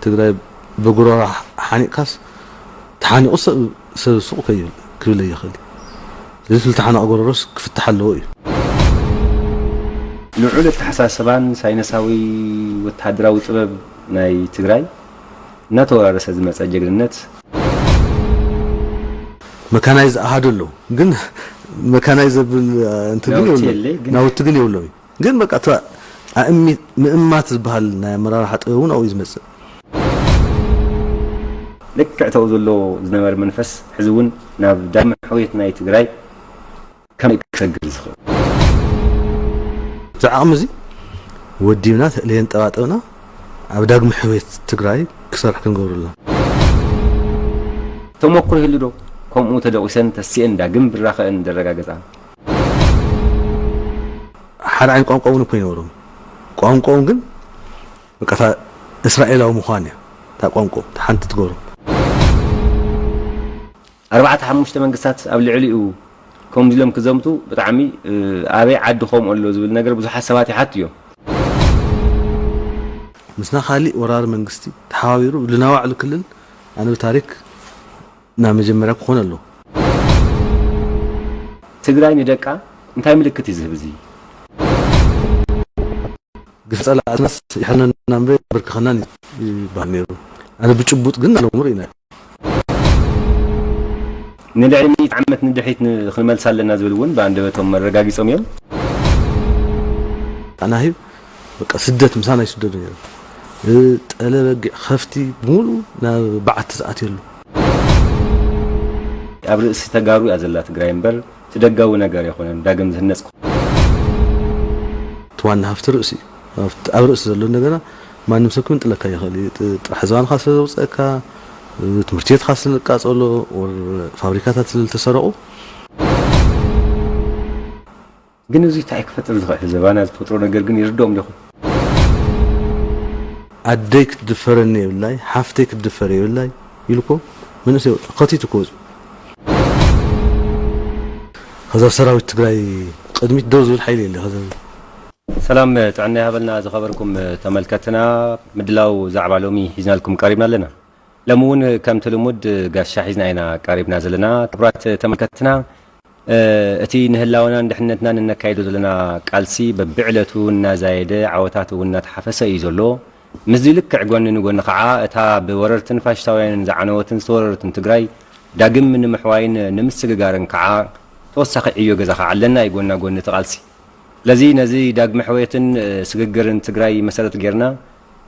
ትግራይ ብጉሮራ ሓኒቕካስ ተሓኒቑ ሰብ ሰብ ሱቕ ከይብል ክብል ይኽእል እዩ። ስለዚ ዝተሓነቐ ጎረሮስ ክፍታሕ ኣለዎ እዩ። ልዑል ኣተሓሳስባን ሳይነሳዊ ወተሃደራዊ ጥበብ ናይ ትግራይ እናተወራረሰ ዝመፀ ጀግንነት። መካናይዝ ኣሃዱ ኣለዉ ግን መካናይዝ ዘብል እንትን ግን ናውቲ የብሎም። የለይ ግን ናውቲ ግን የብሎም እዩ። ግን በቃ እታ ኣእሚ- ምእማት ዝበሃል ናይ ኣመራርሓ ጥበብ እውን ኣብኡ እዩ ዝመፅእ። ልክዕ ተው ዘሎ ዝነበረ መንፈስ ሕዚ እውን ናብ ዳግመ ሕውየት ናይ ትግራይ ከመይ ክሰግር ዝኽእል? እዚ ዓቕሚ እዚ ወዲብና ተእለየን ጠባጠብና ኣብ ዳግመ ሕውየት ትግራይ ክሰርሕ ክንገብሩ ኣለና። ተመክሮ ይህሉ ዶ? ከምኡ ተደቂሰን ተሲአን ዳግም ብራኸአን ደረጋገፃ። ሓደ ዓይነት ቋንቋ እውን እኮ ይነበሮም። ቋንቋኦም ግን በቃ እታ እስራኤላዊ ምዃን እያ እታ ቋንቋ እታ ሓንቲ ትገብሮም። ኣርባዕተ ሓሙሽተ መንግስታት ኣብ ልዕሊኡ ከምዚ ኢሎም ክዘምቱ ብጣዕሚ ኣበይ ዓዲ ከምኡ ኣሎ ዝብል ነገር ብዙሓት ሰባት ይሓቱ እዮም። ምስና ካሊእ ወራሪ መንግስቲ ተሓባቢሩ ልናዋዕሉ ክልል ኣነ ብታሪክ ናብ መጀመርያ ክኾን ኣለዎ። ትግራይ ንደቃ እንታይ ምልክት እዩ ዝህብ እዚ? ግፍ ጸላእትናስ ይሕነና እምበር የንበርክኸናን ይበሃል ነይሩ። ኣነ ብጭቡጥ ግን ሎሚ ርኢናዮ። ንልዕሊ ሚእቲ ዓመት ንድሕሪት ን- ክንመልስ ኣለና ዝብል እውን ብኣንደበቶም መረጋጊጾም እዮም። ኣናሂብ በቃ ስደት ምሳና ይስደዱ ነይሩ። ጠለ በጊዕ ከፍቲ ብምሉ ናብ በዓቲ ዝኣትየሉ። ኣብ ርእሲ ተጋሩ እያ ዘላ ትግራይ እምበር እቲ ደጋዊ ነገር ኣይኮነን ዳግም ዝህነጽ። እቲ ዋና ሃፍቲ ርእሲ እዩ። ኣብቲ- ኣብ ርእሲ ዘሎ እንደገና ማንም ሰብ ክምንጥለካ ይኽእል እዩ። ጥ- ጥራሕ ዝባንካ ስለ ዘውፀእካ፣ ትምህርቲ ቤትካ ስለ ዝቃፀሎ፣ ወር ፋብሪካታት ስለ ዝተሰረቑ። ግን እዚ እንታይ ክፈጥር ዝኽእል ዘባና ዝፈጥሮ ነገር ግን ይርድኦም ዲኹም? ኣደይ ክትድፈረኒ የብላይ፣ ሓፍተይ ክትድፈር የብላይ ኢሉ እኮ መንእሰይ ወፂኡ፣ ከቲቱ እኮ ወፂኡ። ከዛ ሰራዊት ትግራይ ቅድሚት ደው ዝብል ሓይሊ የለ። ከዛ ሰላም ጥዕና ይሃበልና ዝኸበርኩም ተመልከትና፣ ምድላው ዛዕባ ሎሚ ሒዝናልኩም ቀሪብና ኣለና። ሎሚ እውን ከምቲ ልሙድ ጋሻ ሒዝና ኢና ቀሪብና ዘለና። ክቡራት ተመልከትና፣ እ፣ እቲ ንህላወናን ድሕነትናን እነካይዶ ዘለና ቃልሲ በብዕለቱ እናዛየደ ዓወታት እውን እናተሓፈሰ እዩ ዘሎ። ምስዚ ልክዕ ጎኒ ንጎኒ ከዓ እታ ብወረርትን ፋሽስታውያንን ዝዓነወትን ዝተወረረትን ትግራይ ዳግም ንምሕዋይን ንምስግጋርን ከዓ ተወሳኺ ዕዮ ገዛ ከዓ ኣለና እዩ ጎና ጎኒ እቲ ቃልሲ። ስለዚ ነዚ ዳግመ ሕውየትን፣ እ፣ ስግግርን ትግራይ መሰረት ጌርና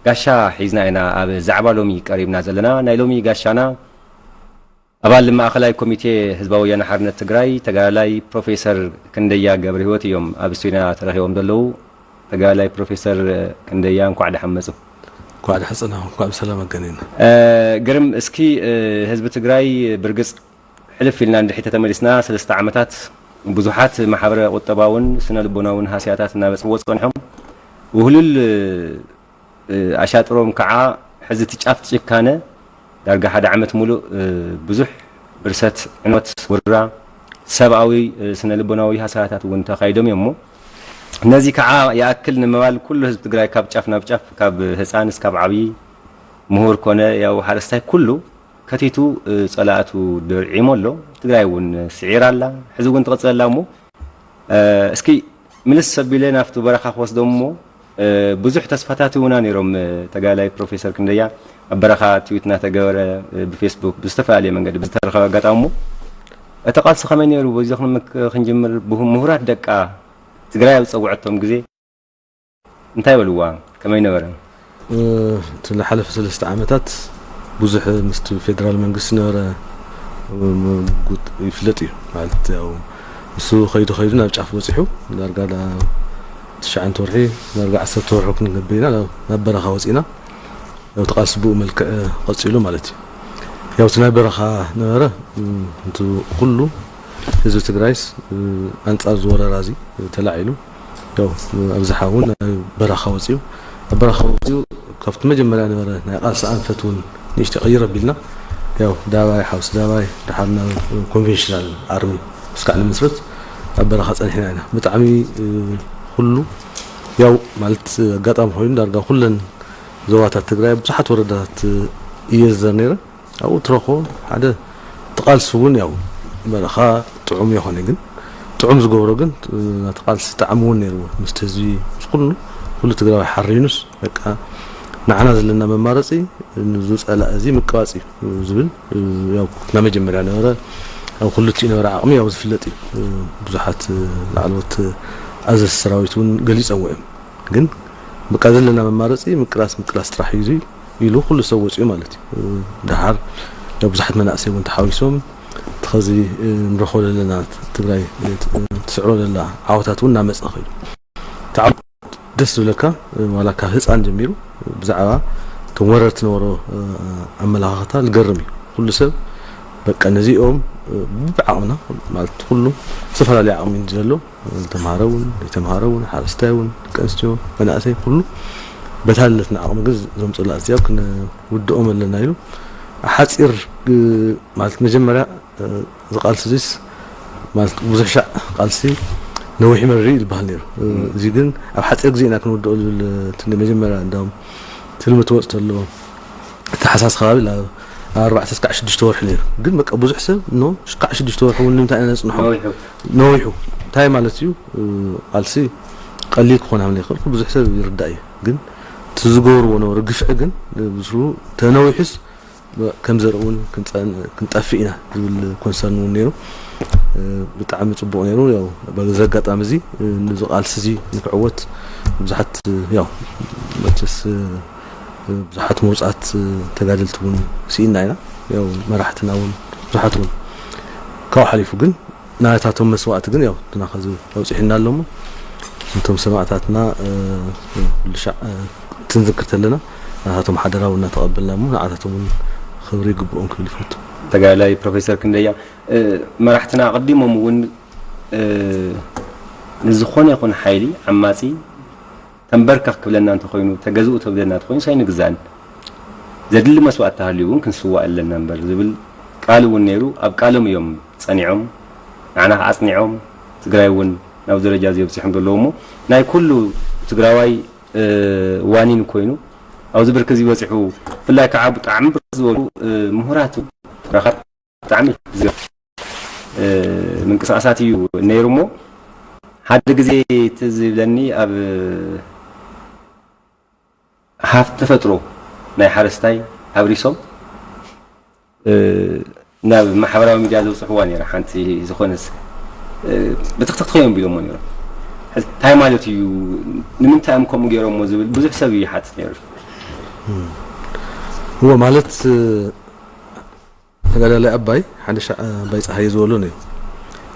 ጋሻ ሒዝና ኢና ኣብ ዛዕባ ሎሚ ቀሪብና ዘለና። ናይ ሎሚ ጋሻና ኣባል ማእኸላይ ኮሚቴ ህዝባዊ ወያነ ሓርነት ትግራይ ተጋዳላይ ፕሮፌሰር ክንደያ ገብረህይወት እዮም ኣብ ስቱዲዮና ተረኺቦም ዘለዉ። ተጋዳላይ ፕሮፌሰር ክንደያ እንኳዕ ደሓን መፁ። እንኳዕ ደሓን ፀናኹም፣ እንኳዕ ብሰላም ኣገናኘና። እ፣ ግርም፣ እስኪ፣ እ፣ ህዝቢ ትግራይ ብርግፅ ሕልፍ ኢልና እንድሕር ተተመሊስና ሰለስተ ዓመታት ብዙሓት ማሕበረ ቁጠባውን ስነ ልቦናውን ሃስያታት እናበፅሕዎ ፀንሖም። ውህሉል፣ እ፣ ኣሻጥሮም ከዓ ሕዚ እቲ ጫፍ ጭካነ ዳርጋ ሓደ ዓመት ሙሉእ፣ እ፣ ብዙሕ ብርሰት፣ ዕንወት፣ ውራ፣ ሰብኣዊ፣ እ፣ ስነ ልቦናዊ ሃስያታት እውን ተኻይዶም እዮም እሞ ነዚ ከዓ ይኣክል ንምባል ኩሉ ህዝቢ ትግራይ ካብ ጫፍ ናብ ጫፍ ካብ ህፃን እስካብ ዓብዪ ምሁር ኮነ ያው ሓረስታይ ኩሉ ከቲቱ፣ እ፣ ፀላእቱ ደርዒሙ ኣሎ። ትግራይ እውን ስዒራ ኣላ። ሕዚ እውን ትቕፅል ኣላ እሞ፣ እ፣ እስኪ ምልስ ሰቢለ ናብቲ በረኻ ክወስዶም እሞ፣ እ፣ ብዙሕ ተስፋታት ይህቡና ነይሮም፣ እ፣ ተጋዳላይ ፕሮፌሰር ክንደያ ኣብ በረኻ ትዊት እናተገበረ፣ እ፣ ብፌስቡክ ብዝተፈላለየ መንገዲ ብዝተረኸበ ኣጋጣሚ እሞ እቲ ቃልሲ ከመይ ነይሩ በዚ ክን- ክንጅምር ብሁ- ምሁራት ደቃ ትግራይ ኣብ ዝፀውዐቶም ግዜ እንታይ በልዋ? ከመይ ነበረ? እቲ ዝሓለፈ ሰለስተ ዓመታት ብዙሕ ምስቲ ፌደራል መንግስቲ ነበረ ምጉት ይፍለጥ እዩ። ማለት ያው እሱ ከይዱ ከይዱ ናብ ጫፍ በፂሑ ዳርጋ ናብ ትሽዓተ ወርሒ ዳርጋ ዓሰርተ ወርሒ ክንገብር ኢና ናብ በረኻ ወፂና። ያው እቲ ቃልሲ ብኡ መልክዕ ቀፂሉ ማለት እዩ። ያው እቲ ናይ በረኻ ነበረ እቲ ኩሉ ህዝቢ ትግራይስ ኣንፃር ዝወረራ እዚ ተላዒሉ ያው ኣብዝሓ እውን ናብ በረኻ ወፂኡ ኣብ በረኻ ወፂኡ ካብቲ መጀመርያ ነበረ ናይ ቃልሲ ኣንፈት እውን ንእሽተይ ቀይር ኣቢልና ያው ዳባይ ሓውሲ ዳባይ ድሓር ናብ ኮንቬንሽናል ኣርሚ እስካዕ ንምስርት ኣብ በረኻ ፀኒሕና ኢና። ብጣዕሚ ኩሉ ያው ማለት ኣጋጣሚ ኮይኑ ዳርጋ ኩለን ዞባታት ትግራይ ብዙሓት ወረዳታት እየ ዝዘር ነይረ። ኣብኡ ትረኽቦ ሓደ ተቓልሲ እውን ያው በረኻ ጥዑም ይኾነ፣ ግን ጥዑም ዝገብሮ ግን ናቲ ቃልሲ ጣዕሚ እውን ነይርዎ። ምስቲ ህዝቢ ምስ ኩሉ ኩሉ ትግራዊ ሓሪኑስ በቃ ንዓና ዘለና መማረፂ ንዚ ፀላእ እዚ ምቅባፅ እዩ ዝብል ያው ናይ መጀመርያ ነበረ። ኣብ ክልቲኡ ነበረ ዓቕሚ ያው ዝፍለጥ እዩ። ብዙሓት ላዕለዎት ኣዘዝቲ ሰራዊት እውን ገሊፀዎ እዮም። ግን በቃ ዘለና መማረፂ ምቅላስ ምቅላስ ጥራሕ እዩ ኢሉ ኩሉ ሰብ ወፂኡ ማለት እዩ። ደሓር ያው ብዙሓት መናእሰይ እውን ተሓዊሶም እቲ ኸዚ ንረኽቦ ዘለና ትግራይ ትስዕሮ ዘላ ዓወታት እውን እናመፀ ኸይዱ። እቲ ዓወት ደስ ዝብለካ ዋላ ካብ ህፃን ጀሚሩ ብዛዕባ እቶም ወረርቲ ነበሮ ኣመለኻኽታ ዝገርም እዩ። ኩሉ ሰብ በቃ ነዚኦም ብዓቕምና ማለት ኩሉ ዝተፈላለየ ዓቕሚ እዩ ዘሎ። ዝተምሃረ እውን ዘይተምሃረ እውን ሓረስታይ እውን ደቂ ኣንስትዮ መናእሰይ ኩሉ በታልነት ንዓቕሚ ግን እዞም ፀላእቲ እዚኣ ክንውድኦም ኣለና ኢሉ ሓፂር ማለት መጀመርያ እዚ ቃልሲ እዚስ ማለት ብዙሕ ሻዕ ቃልሲ ነዊሕ ይመሪ ይበሃል ነይሩ። እዚ ግን ኣብ ሓፂር ግዜ ኢና ክንውድኦ ዝብል እቲ መጀመርያ እንዳውም ትልሚ ትወፅ ተሎ ታሕሳስ ከባቢ ናብ ኣርባዕተ እስካዕ ሽዱሽተ ወርሒ ነይሩ። ግን በቃ ብዙሕ ሰብ ኖ እስካዕ ሽዱሽተ ወርሒ እውን ንምንታይ ኢና ነፅንሖ? ነዊሑ። ነዊሑ እንታይ ማለት እዩ? ቃልሲ ቀሊል ክኾን ሃምለ ይኽእል ብዙሕ ሰብ ይርዳእ እዩ። ግን እቲ ዝገብርዎ ነበሩ ግፍዒ ግን ብዙ ተነዊሑስ ከም ዘርኢ እውን ክንጠፍእ ኢና ዝብል ኮንሰርን እውን ነይሩ። ብጣዕሚ ፅቡቕ ነይሩ። ያው በዚ ኣጋጣሚ እዚ ንዚ ቃልሲ እዚ ንክዕወት ብዙሓት ያው መቸስ ብዙሓት መውፃት ተጋደልቲ እውን ስኢና ኢና። ያው መራሕትና እውን ብዙሓት እውን ካብኡ ሓሊፉ ግን ናታቶም መስዋእቲ ግን ያው ትናኸዚ ኣብፂሑና ኣሎ እሞ እቶም ሰማእታትና ኩሉ ሻዕ ትንዝክር ተለና ናታቶም ሓደራ እውን እናተቐበልና እሞ ንዓታቶም እውን ክብሪ ይግብኦም ክብል ይፈቱ። ተጋዳላይ ፕሮፌሰር ክንደያ፣ መራሕትና ኣቐዲሞም እውን ንዝኾነ ይኹን ሓይሊ ዓማፂ ተንበርከኽ ክብለና እንተኾይኑ፣ ተገዝኡ ተብለና እንተኾይኑ ኣይንግዛእን። ዘድሊ መስዋእቲ ተሃልዩ እውን ክንስዋእ ኣለና እምበር ዝብል ቃል እውን ነይሩ። ኣብ ቃሎም እዮም ፀኒዖም፣ ንዓና ኣፅኒዖም፣ ትግራይ እውን ናብ ደረጃ እዚ ኣብፂሖም ዘለዉ እሞ ናይ ኩሉ ትግራዋይ ዋኒን ኮይኑ ኣብዚ ብርኪ እዚ በፂሑ። ብፍላይ ከዓ ብጣዕሚ ብርክት ዝበሉ ምሁራት ረኻት ብጣዕሚ ምንቅስቃሳት እዩ ነይሩ እሞ ሓደ ግዜ ትዝ ይብለኒ ኣብ ሃፍቲ ተፈጥሮ ናይ ሓረስታይ ኣብሪሶም ናብ ማሕበራዊ ሚድያ ዘብፅሕዋ ነይራ ሓንቲ ዝኾነስ ብትኽትኽት እዮም ቢሎሞ ነይሮም። እንታይ ማለት እዩ? ንምንታይ እዮም ከምኡ ገይሮሞ ዝብል ብዙሕ ሰብ እዩ ይሓትት ነይሩ። እዎ ማለት ተጋዳላይ ኣባይ ሓደ ሻዕ ኣባይ ፀሃየ ዝበሎ ነይሩ።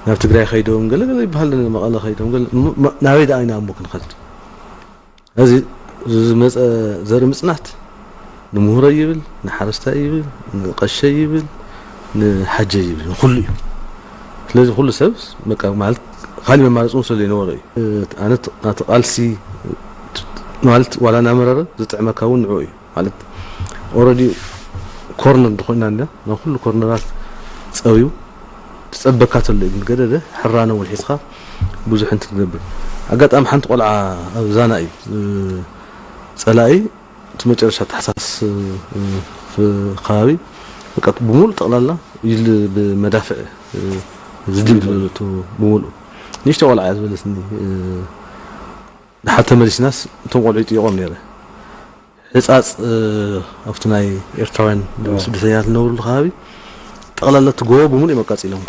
ናብ ትግራይ ከይዶም ገለገለ ይበሃል መቐለ ከይዶም ናበይ ደኣ ኢና እሞ ክንኸድ? እዚ ዝመፀ ዘርኢ ምፅናት ንምሁረ ይብል፣ ንሓረስታይ ይብል፣ ንቀሸ ይብል፣ ንሓጀ ይብል ንኩሉ እዩ። ስለዚ ኩሉ ሰብ በቃ ማለት ካሊእ መማረፂ እውን ስለዘይነበሮ እዩ። ኣነ ናቲ ቃልሲ ማለት ዋላ እናመረረ ዝጥዕመካ እውን ንዑ እዩ። ማለት ኦረዲ ኮርነር እንተኮይና እንዳ ናብ ኩሉ ኮርነራት ፀብዩ ትፀበካ ተሎ እዩ። ግን ገደደ ሕራነ እውን ሒዝካ ብዙሕ እንትን ትገብር። ኣጋጣሚ ሓንቲ ቆልዓ ኣብ ዛና እዩ ጸላኢ እቲ መጨረሻ ታሕሳስ ከባቢ በቃ ብሙሉ ጠቕላላ ይል ብመዳፍዕ ዝድብደበለቱ ብሙሉ ንእሽተ ቆልዓ እያ ዝበለትኒ። ድሓር ተመሊስናስ እቶም ቆልዑ ይጥይቖም ነይረ። ሕፃፅ ኣብቲ ናይ ኤርትራውያን ስደተኛታት ዝነብሩሉ ከባቢ ጠቕላላ እቲ ጎቦ ብሙሉ እዮም ኣቃፂሎም።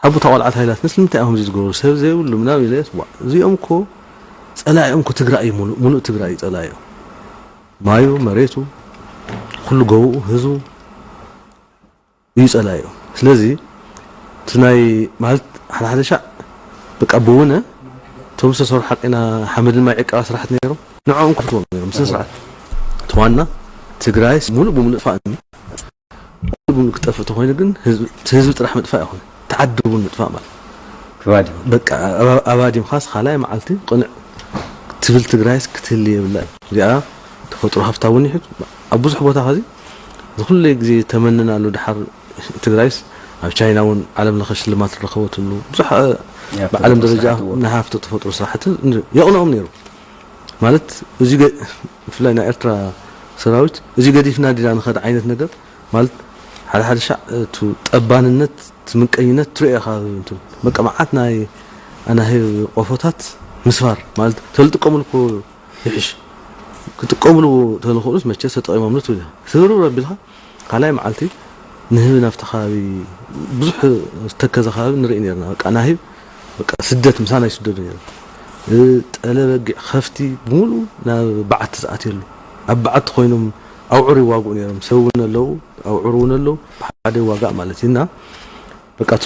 ሓቡታ ቆልዓት ሃይላት ንስሊ እንታይ እዮም ከምዚ ዝገብሩ ሰብ ዘይብሉ ምናምን ኢለ ዋ እዚኦም እኮ ፀላኢኦም እኮ ትግራይ እዩ ሙሉእ ሙሉእ ትግራይ እዩ ፀላኢኦም። ማዩ መሬቱ ኩሉ ጎቦኡ ህዝቡ እዩ ጸላኢኦም። ስለዚ እቲ ናይ ማለት ሓደ ሓደ ሻዕ በቃ ብውነ እቶም ዝተሰርሑ ሓቂና ሓመድን ማይ ዕቀባ ስራሕቲ ነይሮም ንዕኦም ክፍትዎም ነይሮም ስነ ስርዓት እቲ ዋና ትግራይ ሙሉእ ብሙሉእ ጥፋእ ሙሉእ ብሙሉእ ክጠፍእ ተኮይኑ ግን ህዝቢ- እቲ ህዝቢ ጥራሕ ምጥፋእ ይኮነ እቲ ዓዲ እውን ምጥፋእ ማለት ክባድ በቃ ኣባ- ኣባዲምካስ ካልኣይ መዓልቲ ቅንዕ ትብል ትግራይስ ክትህሊ የብላ እዚኣ ተፈጥሮ ሃፍታ እውን ይሕት ኣብ ብዙሕ ቦታ ከዚ ዝኩለ ግዜ ተመንና ኣሎ ድሓር ትግራይስ ኣብ ቻይና እውን ዓለም ለኸ ሽልማት ዝረኸበትሉ ብዙሕ ብዓለም ደረጃ ናይ ሃፍቲ ተፈጥሮ ስራሕቲ የቕንኦም ነይሩ። ማለት እዚ ገ- ብፍላይ ናይ ኤርትራ ሰራዊት እዚ ገዲፍና ዲና ንኸድ ዓይነት ነገር ማለት ሓደ ሓደ ሻዕ እቲ ጠባንነት እቲ ምቀኝነት ትሪኦ ኢኻ። እንትን በቃ መዓት ናይ ኣናህብ ቆፎታት ምስፋር ማለት ተልጥቀሙሉ እኮ ይሕሽ። ክጥቀሙሉ ተልኽእሉስ መቸ ተጠቂሞምሉ ትብል ኢኻ። ስብርብር ኣቢልካ ካልኣይ መዓልቲ ንህቢ ናብቲ ከባቢ ብዙሕ ዝተከዘ ከባቢ ንርኢ ነርና። በቃ ናህብ በቃ ስደት ምሳና ይስደዱ ነይሮም። ጠለ በጊዕ ከፍቲ ብምሉእ ናብ በዓቲ ዝኣትየሉ ኣብ በዓቲ ኮይኖም ኣውዕር ይዋግኡ ነይሮም። ሰብ እውን ኣለዉ ኣውዕር እውን ኣለዉ ብሓደ ይዋጋእ ማለት እዩ እና በቃ እቱ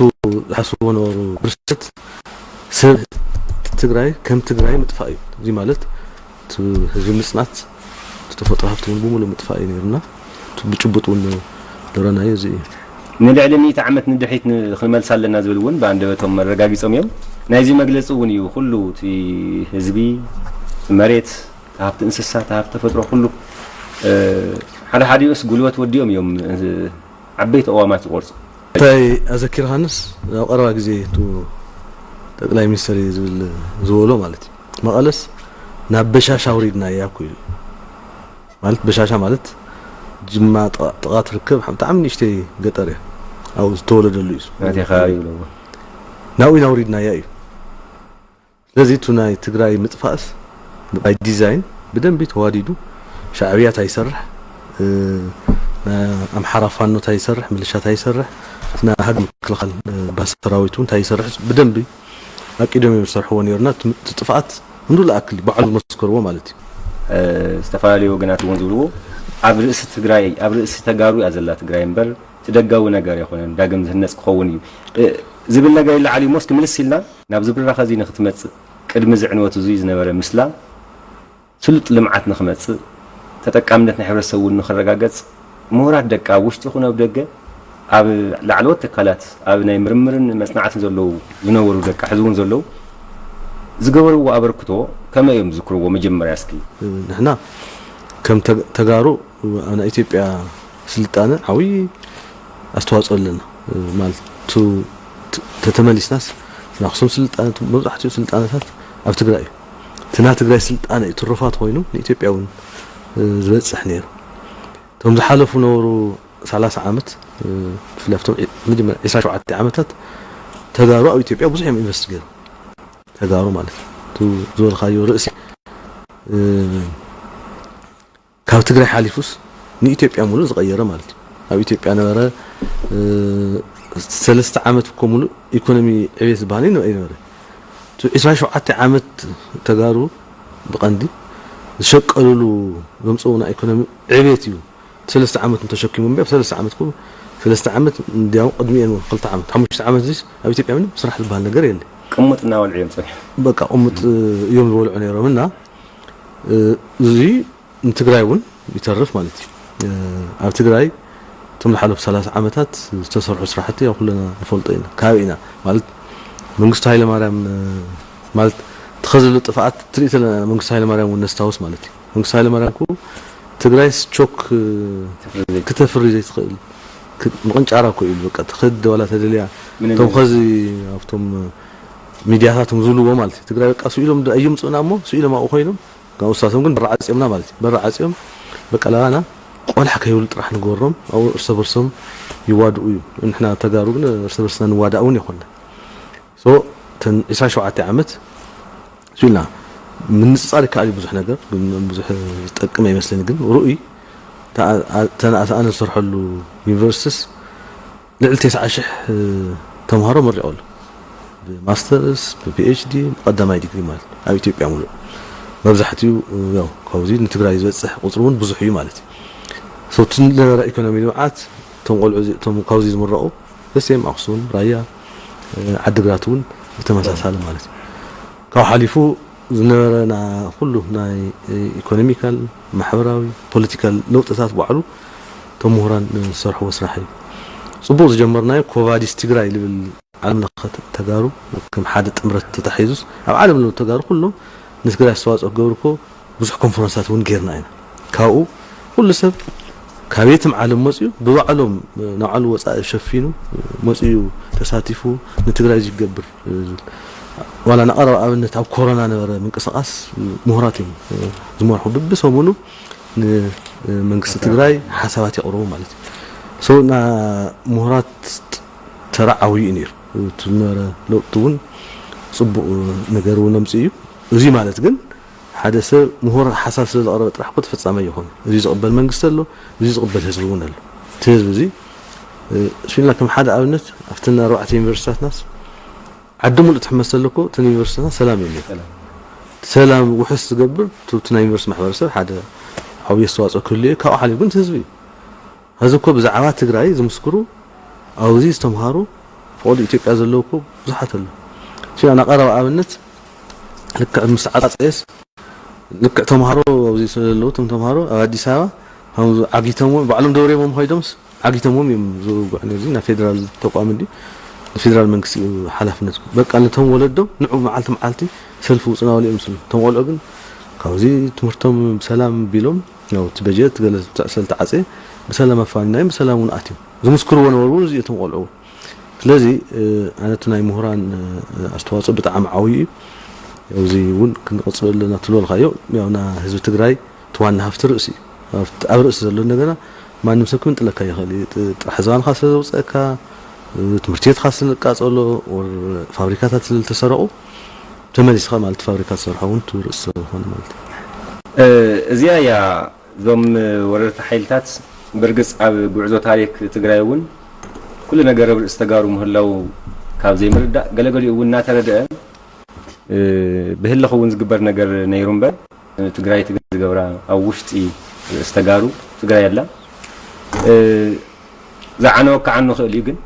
ዝሓስብዎ ነበሩ ብርሰት ሰብ ትግራይ ከም ትግራይ ምጥፋእ እዩ። እዚ ማለት እቲ ህዝቢ ምፅናት እቲ ተፈጥሮ ሃፍቲ እውን ብምሉእ ምጥፋእ እዩ ነይሩና ብጭቡጥ እውን ደረናዮ እዚ እዩ። ንልዕሊ ሚእቲ ዓመት ንድሕሪት ን- ክንመልስ ኣለና ዝብል እውን ብኣንደበቶም መረጋጊፆም እዮም። ናይዚ መግለፂ እውን እዩ ኩሉ እቲ ህዝቢ መሬት ሃፍቲ እንስሳት ሃፍቲ ተፈጥሮ ኩሉ ሓደ ሓዲኡስ ጉልበት ወዲኦም እዮም ዓበይቲ ቅዋማት ዝቆርፁ። እንታይ ኣዘኪርካንስ ኣብ ቀረባ ግዜ እቲ ጠቅላይ ሚኒስትር እዩ ዝብል ዝበሎ ማለት እዩ መቐለስ ናብ በሻሻ ውሪድና እያ እኮ ኢሉ ማለት በሻሻ ማለት ጅማ ጥቓ ትርከብ ብጣዕሚ ንእሽተይ ገጠር እያ ኣብኡ ዝተወለደሉ እዩ ናብኡ ኢና ውሪድናያ እዩ ስለዚ እቱ ናይ ትግራይ ምጥፋእስ by design ብደንቢ ተዋዲዱ ሻዕብያ ታይሰርሕ ኣምሓራ ፋኖ ታይሰርሕ ምልሻ ታይሰርሕ ና ሃገር ምክልኻል ባሰራዊት እውን ታይሰርሕ ብደንቢ ኣቂዶም እዮም ዝሰርሕዎ ነይሩና እቲ ጥፍኣት እንዱ ለኣክል ባዕሉ ዝመስከርዎ ማለት እዩ ዝተፈላለዩ ወገናት እውን ዝብልዎ ኣብ ርእሲ ትግራይ ኣብ ርእሲ ተጋሩ እያ ዘላ ትግራይ እምበር እቲ ደጋዊ ነገር ኣይኮነን ዳግም ዝህነፅ ክኸውን እዩ ዝብል ነገር ይለዓል እዩ ሞስ ክምልስ ኢልና ናብዚ ብራኸ እዚ ንክትመፅእ ቅድሚ ዝዕንወት እዙይ ዝነበረ ምስላ ስሉጥ ልምዓት ንክመፅእ ተጠቃምነት ናይ ሕብረተሰብ እውን ንክረጋገፅ ምሁራት ደቂ ኣብ ውሽጢ ይኹን ኣብ ደገ ኣብ ላዕለዎት ትካላት ኣብ ናይ ምርምርን መፅናዕትን ዘለዉ ዝነበሩ ደቂ ሕዚ እውን ዘለዉ ዝገበርዎ ኣበርክቶ ከመይ እዮም ዝዝክርዎ መጀመርያ እስኪ ንሕና ከም ተጋሩ ኣብ ናይ ኢትዮጵያ ስልጣነ ዓብዪ ኣስተዋፅኦ ኣለና ማለት ተተመሊስናስ ናይ ኣክሱም ስልጣነ መብዛሕትኡ ስልጣነታት ኣብ ትግራይ እዩ እቲ ናይ ትግራይ ስልጣነ እዩ ትሩፋት ኮይኑ ንኢትዮጵያ እውን ዝበፅሕ ነይሩ እቶም ዝሓለፉ ነበሩ ሰላሳ ዓመት ብፍላይ ኣብቶም መጀመርያ ዒስራ ሸውዓተ ዓመታት ተጋሩ ኣብ ኢትዮጵያ ብዙሕ እዮም ኢንቨስት ገይሩ ተጋሩ ማለት እዩ ዝበልካዮ ርእሲ ካብ ትግራይ ሓሊፉስ ንኢትዮጵያ ሙሉእ ዝቀየረ ማለት እዩ ኣብ ኢትዮጵያ ነበረ ሰለስተ ዓመት እኮ ሙሉእ ኢኮኖሚ ዕቤት ዝበሃል ኣይነበረ ዒስራ ሸውዓተ ዓመት ተጋሩ ብቐንዲ ዝሸቀልሉ ዘምፅኡ ናይ ኢኮኖሚ ዕቤት እዩ ሰለስተ ዓመት እንተሸኪሙ እምበር ሰለስተ ዓመት እኮ ሰለስተ ዓመት እንዲያው ቅድሚኤን እውን ክልተ ዓመት ሓሙሽተ ዓመት ዚስ ኣብ ኢትዮጵያ ምንም ስራሕ ዝበሃል ነገር የለ ቅሙጥ እናበልዑ እዮም ፀኒሖም በቃ ቅሙጥ እዮም ዝበልዑ ነይሮም እና እዚ ንትግራይ እውን ይተርፍ ማለት እዩ ኣብ ትግራይ እቶም ዝሓለፉ ሰላሳ ዓመታት ዝተሰርሑ ስራሕቲ ኣብ ኩለና ንፈልጦ ኢና ካበይ ኢና ማለት መንግስቱ ሃይለማርያም ማለት ተኸዘሎ ጥፍኣት ትርኢ ተለና መንግስቱ ሃይለማርያም እውን ነስታውስ ማለት እዩ መንግስቱ ሃይለማርያም ኩ ትግራይስ ቾክ ክተፍሪ ዘይትኽእል ምቕንጫራ እኮ ኢሉ በቃ ትኸድ ዋላ ተደልያ እቶም ኸዚ ኣብቶም ሚድያታት ዝብልዎ ማለት እዩ ትግራይ በቃ ስኢሎም ኣይምፁና እሞ ስኢሎም ኣብኡ ኮይኖም ካብ ውሳቶም ግን በራ ዓፅዮምና ማለት እዩ በራ ዓፅዮም በቃ ለባና ቆልሕ ከይብሉ ጥራሕ ንገሮም ኣብኡ እርሰ በርሶም ይዋድኡ እዩ ንሕና ተጋሩ ግን እርሰ በርስና ንዋዳእ እውን ይኮንና so ተን ዕስራ ሸውዓተ ዓመት ስኢልና ምንፅፃር ይከኣል እዩ ብዙሕ ነገር ግን ብዙሕ ዝጠቅም ኣይመስለኒ ግን ርኡይ ተን ኣነ ዝሰርሐሉ ዩኒቨርሲቲስ ልዕሊ ተስዓ ሽሕ ተምሃሮ መሪቑ ኣሎ ብማስተርስ ብፒኤችዲ ብቀዳማይ ዲግሪ ማለት ኣብ ኢትዮጵያ ሙሉእ መብዛሕትኡ ካብዚ ንትግራይ ዝበፅሕ ቁፅሪ እውን ብዙሕ እዩ ማለት እዩ እቲ ዝነበረ ኢኮኖሚ ልምዓት እቶም ቆልዑ እዚኦም ካብዚ ዝምረቑ ደሴም ኣክሱም ራያ ዓድግራት እውን ብተመሳሳሊ ማለት እዩ ካብ ሓሊፉ ዝነበረና ኩሉ ናይ ኢኮኖሚካል ማሕበራዊ ፖለቲካል ለውጥታት ባዕሉ እቶም ምሁራን ዝሰርሕዎ ስራሕ እዩ ፅቡቅ ዝጀመርናዮ ኮቫዲስ ትግራይ ልብል ዓለም ለኸ ተጋሩ ከም ሓደ ጥምረት ተታሒዙስ ኣብ ዓለም ለኸ ተጋሩ ኩሎም ንትግራይ ኣስተዋፅኦ ክገብሩ እኮ ብዙሕ ኮንፈረንሳት እውን ጌርና ኢና ካብኡ ኩሉ ሰብ ካብ የትም ዓለም መፅኡ ብባዕሎም ናዕሉ ወፃኢ ሸፊኑ መፅኡ ተሳቲፉ ንትግራይ ዝገብር ዝብል ዋላ ንቐረባ ኣብነት ኣብ ኮሮና ነበረ ምንቅስቃስ ምሁራት እዮም ዝመርሑ። ብብሰሙኑ ንመንግስቲ ትግራይ ሓሳባት የቕርቡ ማለት እዩ። So ና ምሁራት ተራ ዓብዩ እዩ ነይሩ። እቲ ዝነበረ ለውጢ እውን ፅቡቕ ነገር እውን ኣምፅኡ እዩ። እዚ ማለት ግን ሓደ ሰብ ምሁር ሓሳብ ስለ ዘቕረበ ጥራሕ እኮ ተፈጻሚ ኣይኾነ። እዚ ዝቕበል መንግስቲ ኣሎ፣ እዚ ዝቕበል ህዝቢ እውን ኣሎ። እቲ ህዝቢ እዚ ስኢልና ከም ሓደ ኣብነት ኣብተን ኣርባዕተ ዩኒቨርሲቲታትናስ ዓዲ ሙሉእ ትሕመስ ተሎ እኮ እተን ዩኒቨርሲቲታትና ሰላም የለን። ሰላም ውሕስ ዝገብር እቲ ናይ ዩኒቨርሲቲ ማሕበረሰብ ሓደ ዓብዪ ኣስተዋፅኦ ክህልዮ እዩ። ካብኡ ሓሊፉ ግን እቲ ህዝቢ እዩ። ሕዚ እኮ ብዛዕባ ትግራይ ዝምስክሩ ኣብዚ ዝተምሃሩ ፈቐዶ ኢትዮጵያ ዘለዉ እኮ ብዙሓት ኣለዉ። ሲና ናቀረባ ኣብነት ልክዕ ምስ ዓፀየስ ልክዕ ተምሃሮ ኣብዚ ስለዘለዉ እቶም ተምሃሮ ኣብ ኣዲስ ኣበባ ከምዚ ዓጊቶምዎም ባዕሎም ደብሪቦም ከይዶምስ ዓጊቶምዎም እዮም ዝውግዑ። ነዚ ናይ ፌደራል ተቋም እንዲ ንፌደራል መንግስቲ እዩ ሓላፍነት። በቃ ነቶም ወለዶም ንዑ መዓልቲ መዓልቲ ሰልፊ ውፅና ወሊኦም ስሉ እቶም ቆልዑ ግን ካብዚ ትምህርቶም ብሰላም ቢሎም ያው እቲ በጀት ገለ ስለተዓፀየ ብሰላም ኣፋኒናዮም ብሰላም እውን ኣትዮም ዝምስክርዎ ነበሩ እውን እዚ እቶም ቆልዑ እውን ስለዚ ኣነቱ ናይ ምሁራን ኣስተዋፅኦ ብጣዕሚ ዓብዩ እዩ። እዚ እውን ክንቕፅል ኣለና ትልበልካዮ ያው ና ህዝቢ ትግራይ እቲ ዋና ሃፍቲ ርእሲ እዩ። ኣብ ርእሲ ዘሎ እንደገና ማንም ሰብ ክምንጥለካ ይኽእል እዩ። ጥራሕ ዝባንካ ስለ ዘውፀእካ ትምህርቲ ቤትካ ስለ ዝቃፀሎ ፋብሪካታት ስለ ዝተሰረቑ ተመሊስኻ ማለት ፋብሪካ ዝሰርሖ እውን ርእሲ ዝኾነ ማለት እዩ። እዚኣ እያ እዞም ወረርቲ ሓይልታት ብርግፅ ኣብ ጉዕዞ ታሪክ ትግራይ እውን ኩሉ ነገር ኣብ ርእሲ ተጋሩ ምህላው ካብ ዘይምርዳእ ገለገሊኡ እውን እናተረድአ ብህልኽ እውን ዝግበር ነገር ነይሩ እምበር ትግራይ ትግራይ ዝገብራ ኣብ ውሽጢ ርእሲ ተጋሩ ትግራይ ኣላ ዝዓነወ ከዓ ንኽእል እዩ ግን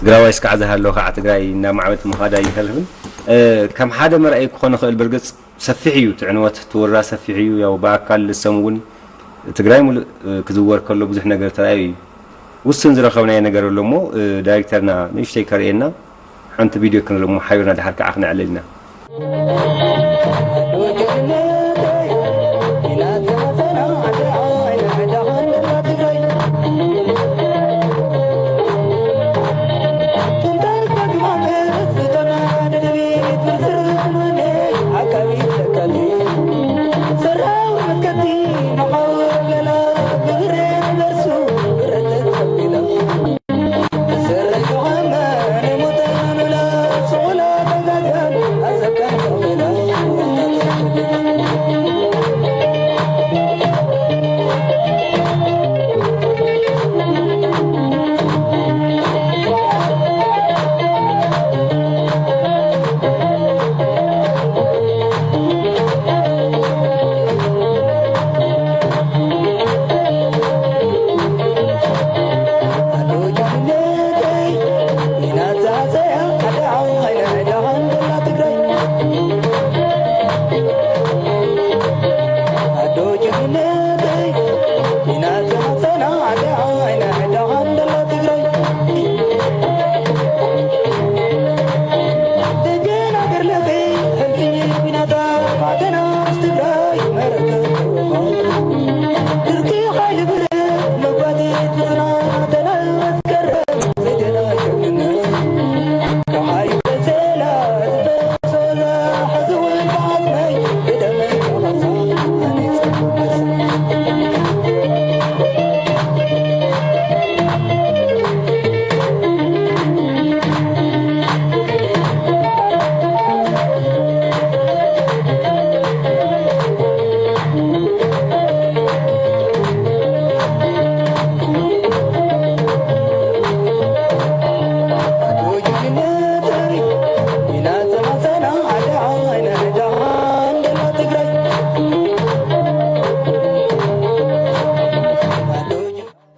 ትግራዋይ እስካዕ ዝሃለወ ከዓ ትግራይ እናማዕበልቲ ምኻዳ ኣይተርፍን ከም ሓደ መርኣይ ክኾን ይኽእል ብርግፅ ሰፊሕ እዩ እቲ ዕንወት እቲ ወረራ ሰፊሕ እዩ ያው ብኣካል ልሰም እውን ትግራይ ሙሉእ ክዝወር ከሎ ብዙሕ ነገር ተራእዩ እዩ ውስን ዝረኸብናዮ ነገር ኣሎ እሞ ዳይሬክተርና ንእሽተይ ከርእየና ሓንቲ ቪድዮ ክንርኢ እሞ ሓቢርና ድሓር ከዓ ክነዕልል ኢና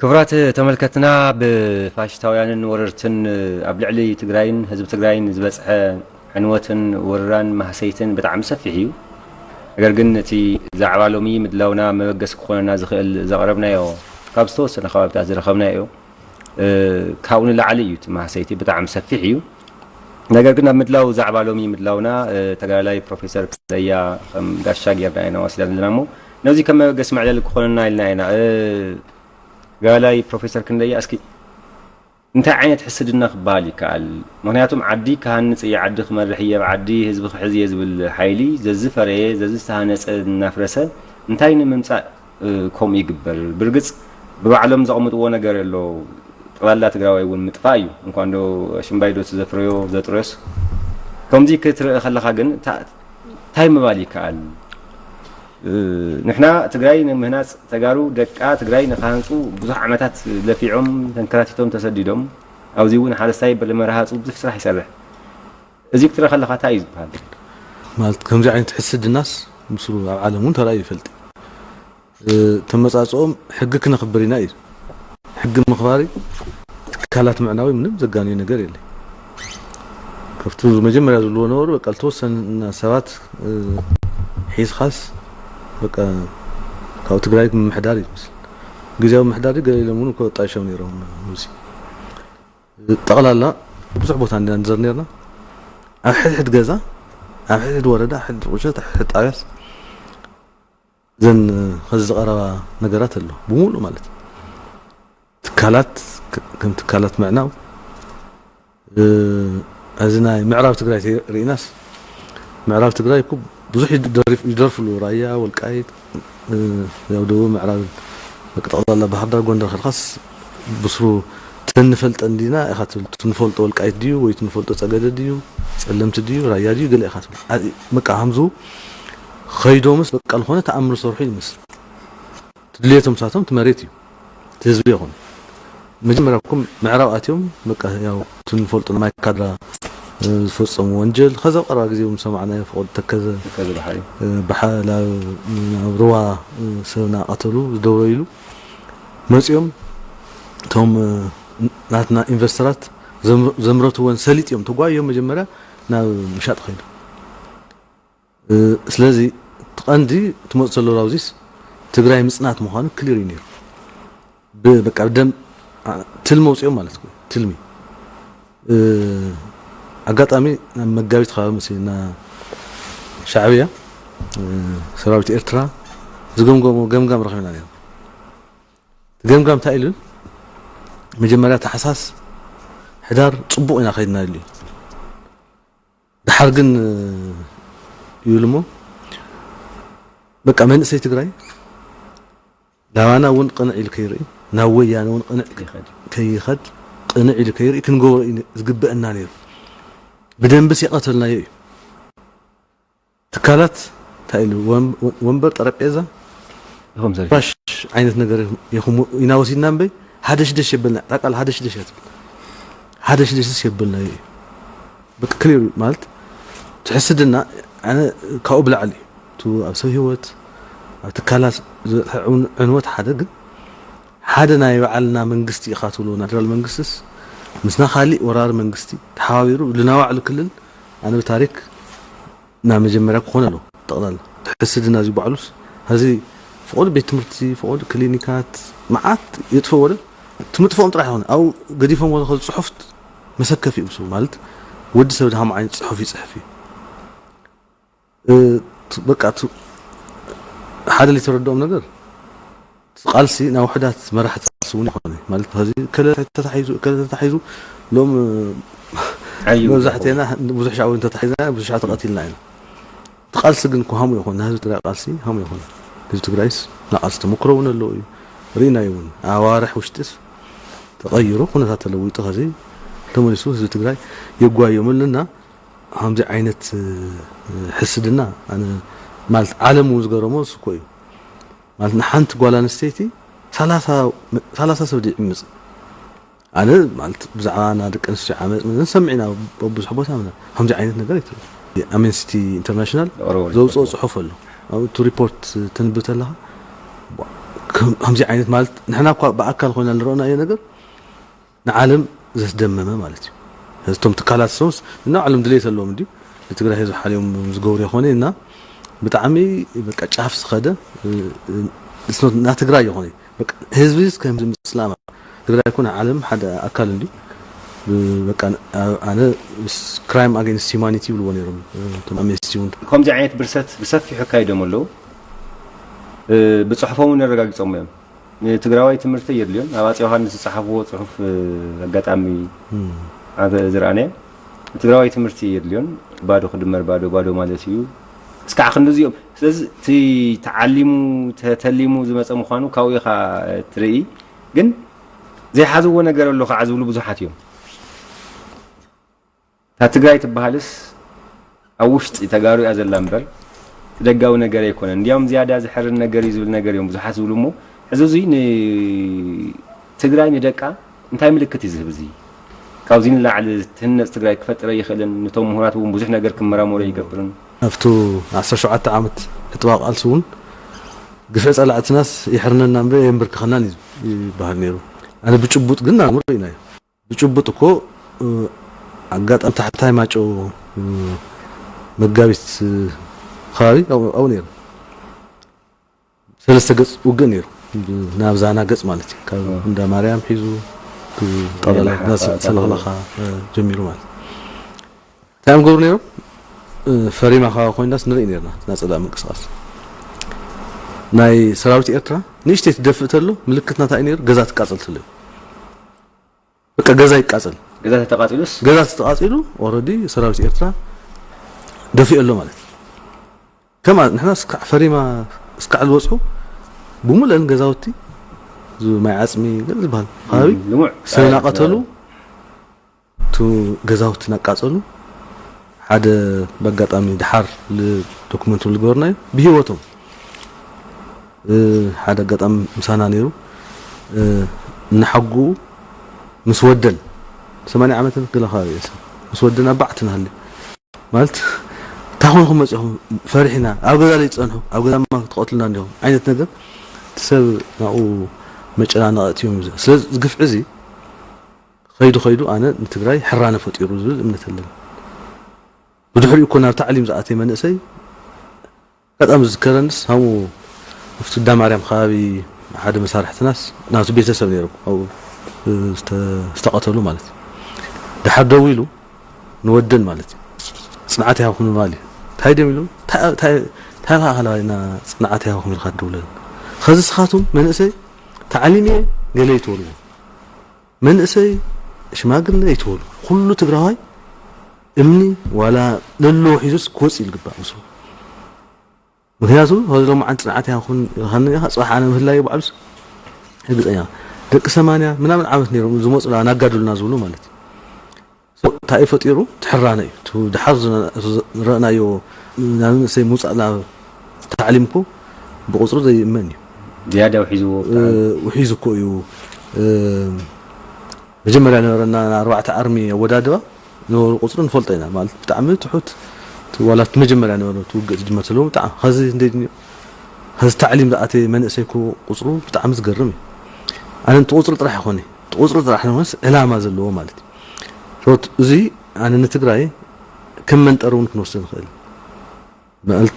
ክቡራት ተመልከትና ብፋሽስታውያንን ወረርትን ኣብ ልዕሊ ትግራይን ህዝቢ ትግራይን ዝበፅሐ ዕንወትን ወረራን ማህሰይትን ብጣዕሚ ሰፊሕ እዩ። ነገር ግን እቲ ዛዕባ ሎሚ ምድላውና መበገሲ ክኾነና ዝኽእል ዘቕረብናዮ ካብ ዝተወሰነ ከባቢታት ዝረኸብናዮ ካብኡ ንላዕሊ እዩ እቲ ማህሰይቲ ብጣዕሚ ሰፊሕ እዩ። ነገር ግን ኣብ ምድላው ዛዕባ ሎሚ ምድላውና ተጋዳላይ ፕሮፌሰር ክንደያ ከም ጋሻ ጌርና ኢና ወሲዳን ዘለና እሞ ነዚ ከም መበገሲ መዕለሊ ክኾነና ኢልና ኢና። ተጋዳላይ ፕሮፌሰር ክንደያ እስኪ እንታይ ዓይነት ሕስድና ክበሃል ይከኣል? ምኽንያቱም ዓዲ ክሃንጽ እየ፣ ዓዲ ክመርሕ እየ፣ ኣብ ዓዲ ህዝቢ ክሕዝ እየ ዝብል ሓይሊ ዘዝፈረየ፣ ዘዝተሃነጸ እናፍረሰ እንታይ ንምምጻእ እ፣ ከምኡ ይግበር? ብርግጽ ብባዕሎም ዘቕምጥዎ ነገር ኣሎ። ጠቕላላ ትግራዋይ እውን ምጥፋእ እዩ። እንኳን ዶ ሽምባይ ዶ እቲ ዘፍረዮ ዘጥረዮስ። ከምዚ ክትርኢ ከለኻ ግን ታ-፣ እንታይ ምባል ይከኣል? እ፣ ንሕና ትግራይ ንምህናጽ ተጋሩ ደቃ ትግራይ ንክሃንጹ ብዙሕ ዓመታት ለፊዖም ተንከራቲቶም ተሰዲዶም ኣብዚ እውን ሓረስታይ በለመርሃጹ ብዙሕ ስራሕ ይሰርሕ። እዚ ክትርኢ ከለኻ እንታይ እዩ ዝበሃል? ማለት ከምዚ ዓይነት ሕስድናስ ምስሉ ኣብ ዓለም እውን ተራእዩ ይፈልጥ እዩ። ተመፃፅኦም ሕጊ ክነኽብር ኢና እዩ። ሕጊ ምኽባሪ ትካላት ምዕናዊ ምንም ዘጋንዩ ነገር የለ። ካብቲ መጀመርያ ዝብልዎ ነበሩ በቃ ዝተወሰነ ሰባት ሒዝኻስ በቃ ካብኡ ትግራይ ምምሕዳር እዩ ዝመስል። ግዜያዊ ምምሕዳር ገለ ኢሎም እውን እኮ ጣይሾም ነይሮም። ጠቕላላ ብዙሕ ቦታ እንዲና ንዘር ነርና። ኣብ ሕድሕድ ገዛ፣ ኣብ ሕድሕድ ወረዳ፣ ሕድሕድ ቁሸት፣ ኣብ ሕድሕድ ጣብያስ እዘን ኸዚ ዝቐረባ ነገራት ኣሎ ብምሉእ ማለት ትካላት ከም ትካላት ምዕናው። እዚ ናይ ምዕራብ ትግራይ ርኢናስ ምዕራብ ትግራይ እኮ ብዙሕ ይደርፍሉ። ራያ፣ ወልቃይት፣ ያው ደቡብ ምዕራብ፣ ጠቕላላ ባህር ዳር፣ ጎንደር ከልካስ ብስሩ ተንፈልጠ እንዲና ኢኻ ትብል። ትንፈልጦ ወልቃይት ድዩ ወይ ትንፈልጦ ጸገደ ድዩ ጸለምቲ ድዩ ራያ ድዩ ገለ ኢኻ ትብል። በቃ ሃምዙ ኸይዶምስ በቃ ዝኾነ ተኣምር ሰርሑ ይመስል። ትድልየቶም ሳቶም ትመሬት እዩ። ህዝቢ ይኹን መጀመርያ ኩም ምዕራብ ኣትዮም በቃ ያው ትንፈልጦ ናይ ካድራ ዝፈጸሙ ወንጀል ከዛ ቀረባ ግዜ እውን ሰማዕናዮ። ፍቑድ ተከዘ ተከዘ ባሕሪ ባሓላ ናብ ሩዋ ሰብ ናቐተሉ ዝደውረይሉ መጺኦም እቶም ናትና ኢንቨስተራት ዘምረትወን ሰሊጥ እዮም ተጓዮም መጀመርያ ናብ ምሻጥ ኸይዱ። ስለዚ ትቐንዲ ትመፁ ዘሎ ላውዚስ ትግራይ ምፅናት ምዃኑ ክሊር እዩ ነይሩ። በቃ ደም ትልሚ ወፂኦም ማለት እኮ ትልሚ። ኣጋጣሚ ናብ መጋቢት ከባቢ መሲልና ሻዕብያ ሰራዊት ኤርትራ ዝገምገሞ ገምጋም ረኺብና ነይሩ። ገምጋም እንታይ ኢሉ? መጀመርያ ታሕሳስ ሕዳር ፅቡቕ ኢና ከይድና ኢሉ። ድሓር ግን ይብሉ እሞ በቃ መንእሰይ ትግራይ ላባና እውን ቅንዕ ኢሉ ከይርኢ ናብ ወያነ እውን ቅንዕ ከይኸድ ቅንዕ ኢሉ ከይርኢ ክንገብሮ እዩ ዝግበአና ነይሩ። ብደንብስ የቐተልናዮ እዩ። ትካላት እንታይ ኢሉ ወንበር ጠረጴዛ ፍራሽ ዓይነት ነገር ኢና ወሲድና እምበይ ሃደሽደሽ የበልና። ቃል ሃደሽደሽ እያ ትብል። ሃደሽደሽስ የበልና እዩ። በቃ ክሊር ማለት ትሕስድና ኣነ ካብኡ ብላዕሊ እዩ። እቲ ኣብ ሰብ ህይወት ኣብ ትካላት ዝበፅሐ ዕንወት ሓደ ግን ሓደ ናይ ባዕልና መንግስቲ ኢኻ ትብሎ ናይ ፌደራል መንግስትስ ምስና ካሊእ ወራሪ መንግስቲ ተሓባቢሩ ልናባዕሉ ክልል ኣነ ብታሪክ ናብ መጀመርያ ክኾነ ኣለዎ። ጠቕላላ ሕስድና እዚ ባዕሉስ ሀዚ ፍቑድ ቤት ትምህርቲ ፍቑድ ክሊኒካት መዓት የጥፈ ወደ ትምጥፎም ጥራሕ ይኾነ ኣብኡ ገዲፎም ወደ ከዚ ፅሑፍት መሰከፍ እዩ ምስ ማለት ወዲ ሰብ ድሃም ዓይነት ፅሑፍ ይፅሕፍ እዩ። በቃ ሓደ ልተረድኦም ነገር ቃልሲ ናብ ውሕዳት መራሕቲ ቃልሲ እውን ይኾነ ማለት ዚ ከለ ተታሒዙ ከለ ተታሒዙ ሎም መብዛሕትና ብዙሕ ሻዕዊ እንተታሒዝና ብዙሕ ሻዕ ተቐቲልና ኢና። እቲ ቃልሲ ግን እኮ ሃሙ ይኾን ንህዝቢ ትግራይ ቃልሲ ሃሙ ይኾን ህዝቢ ትግራይስ ናቃልሲ ተመክሮ እውን ኣለዎ እዩ። ርኢናዮ እውን ኣዋርሕ ውሽጢስ ተቐይሩ ኩነታት ተለዊጡ ከዚ ተመሊሱ ህዝቢ ትግራይ የጓየመልና። ከምዚ ዓይነት ሕስድና ማለት ዓለም እውን ዝገረሞ እሱ እኮ እዩ። ማለት ንሓንቲ ጓል ኣንስተይቲ ሰላሳ ሰብ ድይዕምፅ ኣነ ማለት ብዛዕባ ና ደቂ ኣንስትዮ ዓመፅ ንሰምዕ ኢና በብዙሕ ቦታ ምና ከምዚ ዓይነት ነገር ኣይትብል። ኣምነስቲ ኢንተርናሽናል ዘውፅኦ ፅሑፍ ኣሎ ኣብቲ ሪፖርት ተንብብ ተለካ ከምዚ ዓይነት ማለት ንሕና እኳ ብኣካል ኮይና ንረኦናዮ ነገር ንዓለም ዘስደመመ ማለት እዩ። እቶም ትካላት ሰውስ ንባዕሎም ድሌት ኣለዎም እንድዩ ንትግራይ ህዝቢ ሓልዮም ዝገብሩ ይኾነ እና ብጣዕሚ በቃ ጫፍ ዝኸደ ና ትግራይ ይኾነ ህዝቢ ከምዚ ምስላማ ትግራይ እኮ ንዓለም ሓደ ኣካል እንድዩ በቃ ኣነ ክራይም ኣጌንስት ሂማኒቲ ይብልዎ ነይሮም እቶም ኣምነስቲ እውን ከምዚ ዓይነት ብርሰት ብሰፊሑ ኣካይዶም ኣለዉ ብፅሑፎም እውን ኣረጋጊፆም እዮም ንትግራዋይ ትምህርቲ የድልዮን። ኣብ ኣፄ ዮሃንስ ዝፀሓፍዎ ፅሑፍ ኣጋጣሚ ኣብ ዝረኣናዮ ትግራዋይ ትምህርቲ የድልዮን። ባዶ ክድመር ባዶ፣ ባዶ ማለት እዩ። እስካዕ ክንድዚኦም። ስለዚ እቲ ተዓሊሙ ተተሊሙ ዝመፀ ምዃኑ ካብኡ ኢኻ ትርኢ። ግን ዘይሓዝዎ ነገር ኣሎ ከዓ ዝብሉ ብዙሓት እዮም። እታ ትግራይ ትበሃልስ ኣብ ውሽጢ ተጋሩ እያ ዘላ እምበር እቲ ደጋዊ ነገር ኣይኮነን። እንዲያውም ዝያዳ ዝሕርን ነገር እዩ ዝብል ነገር እዮም ብዙሓት ዝብሉ። እሞ ሕዚ እዙይ ንትግራይ ንደቃ እንታይ ምልክት እዩ ዝህብ? እዚ ካብዚ ንላዕሊ ትህነፅ ትግራይ ክፈጥር ኣይኽእልን። ነቶም ምሁራት እውን ብዙሕ ነገር ክመራመሩ ይገብርን። ኣብቱ ዓሰርተ ሸውዓተ ዓመት ዕጥባቕ ቃልሲ እውን ግፍዒ ጸላእትናስ ይሕርነና እምበር የንብርክኸናን እዩ ይበሃል ነይሩ። ኣነ ብጭቡጥ ግን ናሙር ኢናዮ። ብጭቡጥ እኮ ኣጋጣሚ ታሕታይ ማጮ መጋቢት ከባቢ ኣብኡ ነይሩ። ሰለስተ ገጽ ውግእ ነይሩ። ናብ ዛና ገጽ ማለት እዩ። ካብ እንዳ ማርያም ሒዙ ጠቕላላ ሰለኽለኻ ጀሚሩ ማለት እዩ። እንታይ እዮም ገብሩ ነይሮም? ፈሪማ ካብ ኮይናስ ንርኢ ነርና። ናጸላ ምንቅስቃስ ናይ ሰራዊት ኤርትራ ንእሽተይ ትደፍእ ተሎ ምልክትና እንታይ ነይሩ? ገዛ ትቃጸል ተሎ። በቃ ገዛ ይቃጸል። ገዛ ተተቃጺሉስ? ገዛ ተተቃጺሉ ኦረዲ ሰራዊት ኤርትራ ደፊኡ ኣሎ ማለት እዩ። ከማ ንሕና እስካዕ ፈሪማ እስካዕ ዝበጽሑ ብሙሉአን ገዛውቲ እዚ ማይ ዓጽሚ ገለ ዝበሃል ከባቢ ልሙዕ ሰናቀተሉ። እቲ ገዛውቲ እናቃጸሉ ሓደ በጋጣሚ ድሓር ዶክመንት ዝገበርናዮ ብህይወቶም ሓደ ኣጋጣሚ ምሳና ነይሩ። እናሓጉኡ ምስ ወደን ሰማንያ ዓመት ገለ ከባቢ እየ ሰብ ምስ ወደን ኣብ ባዕቲ ንሃሊ ማለት እንታይ ኮንኩም መፂኹም ፈሪሕና ኣብ ገዛ ለይትፀንሑ ኣብ ገዛ ማ ክትቐትሉና እንዲኹም ዓይነት ነገር እቲ ሰብ ናብኡ መጨናነቐ እትዮም። ስለዚ ግፍዒ እዚ ከይዱ ከይዱ ኣነ ንትግራይ ሕራነ ፈጢሩ ዝብል እምነት ኣለኒ። ብድሕሪኡ እኮ ናብ ታዕሊም ዝኣተየ መንእሰይ ኣጋጣሚ ዝዝከረንስ ሃሙ ኣብቲ እንዳ ማርያም ከባቢ ሓደ መሳርሕትናስ ናብቲ ቤተሰብ ነይሮም ኣብኡ ዝተቐተሉ ማለት እዩ። ድሓር ደው ኢሉ ንወደን ማለት እዩ ፅንዓት ይሃብኩም ምባል እዩ። እንታይ ደም ኢሉ እንታይ ከዓ ሃላዋይና ፅንዓት ይሃብኩም ኢልካ ትደውለን ከዚ ስኻቱም መንእሰይ ታዕሊም እየ ገለ ይትበልዎ መንእሰይ ሽማግለ ይትበሉ ኩሉ ትግራዋይ እምኒ ዋላ ለሎ ሒዙስ ክወፅእ ይልግባእ ምስሉ። ምክንያቱ ሎማዓንቲ ፅንዓት ይሃብኩም ኢልካኒ ኢኻ ፅባሕ ኣነ ምህላየ ባዕሉስ ርግፀኛ ደቂ ሰማንያ ምናምን ዓመት ነይሮም ዝመፁና ናጋድሉና ዝብሉ ማለት እዩ። እንታይ እዩ ፈጢሩ? ትሕራነ እዩ። እቲ ድሓር ዝረእናዮ ናብ መንእሰይ ምውፃእ ናብ ታዕሊም እኮ ብቁፅሪ ዘይእመን እዩ። ዝያዳ ውሒዝዎ ውሒዙ እኮ እዩ። መጀመርያ ነበረና ኣርባዕተ ኣርሚ ኣወዳድባ ነበሩ ቁፅሪ ንፈልጦ ኢና ማለት ብጣዕሚ ትሑት ዋላ እቲ መጀመርያ ነበረ እቲ ውግእ ዝጅመር ተለዉ ብጣዕሚ ኸዚ እንደ ኸዚ ታዕሊም ዝኣተ መንእሰይ እኮ ቁፅሩ ብጣዕሚ ዝገርም እዩ። ኣነ እቲ ቁፅሪ ጥራሕ ይኾነ እቲ ቁፅሪ ጥራሕ ነሆንስ ዕላማ ዘለዎ ማለት እዩ። ሶት እዚ ኣነ ንትግራይ ከም መንጠሪ እውን ክንወስዶ ንኽእል ማለት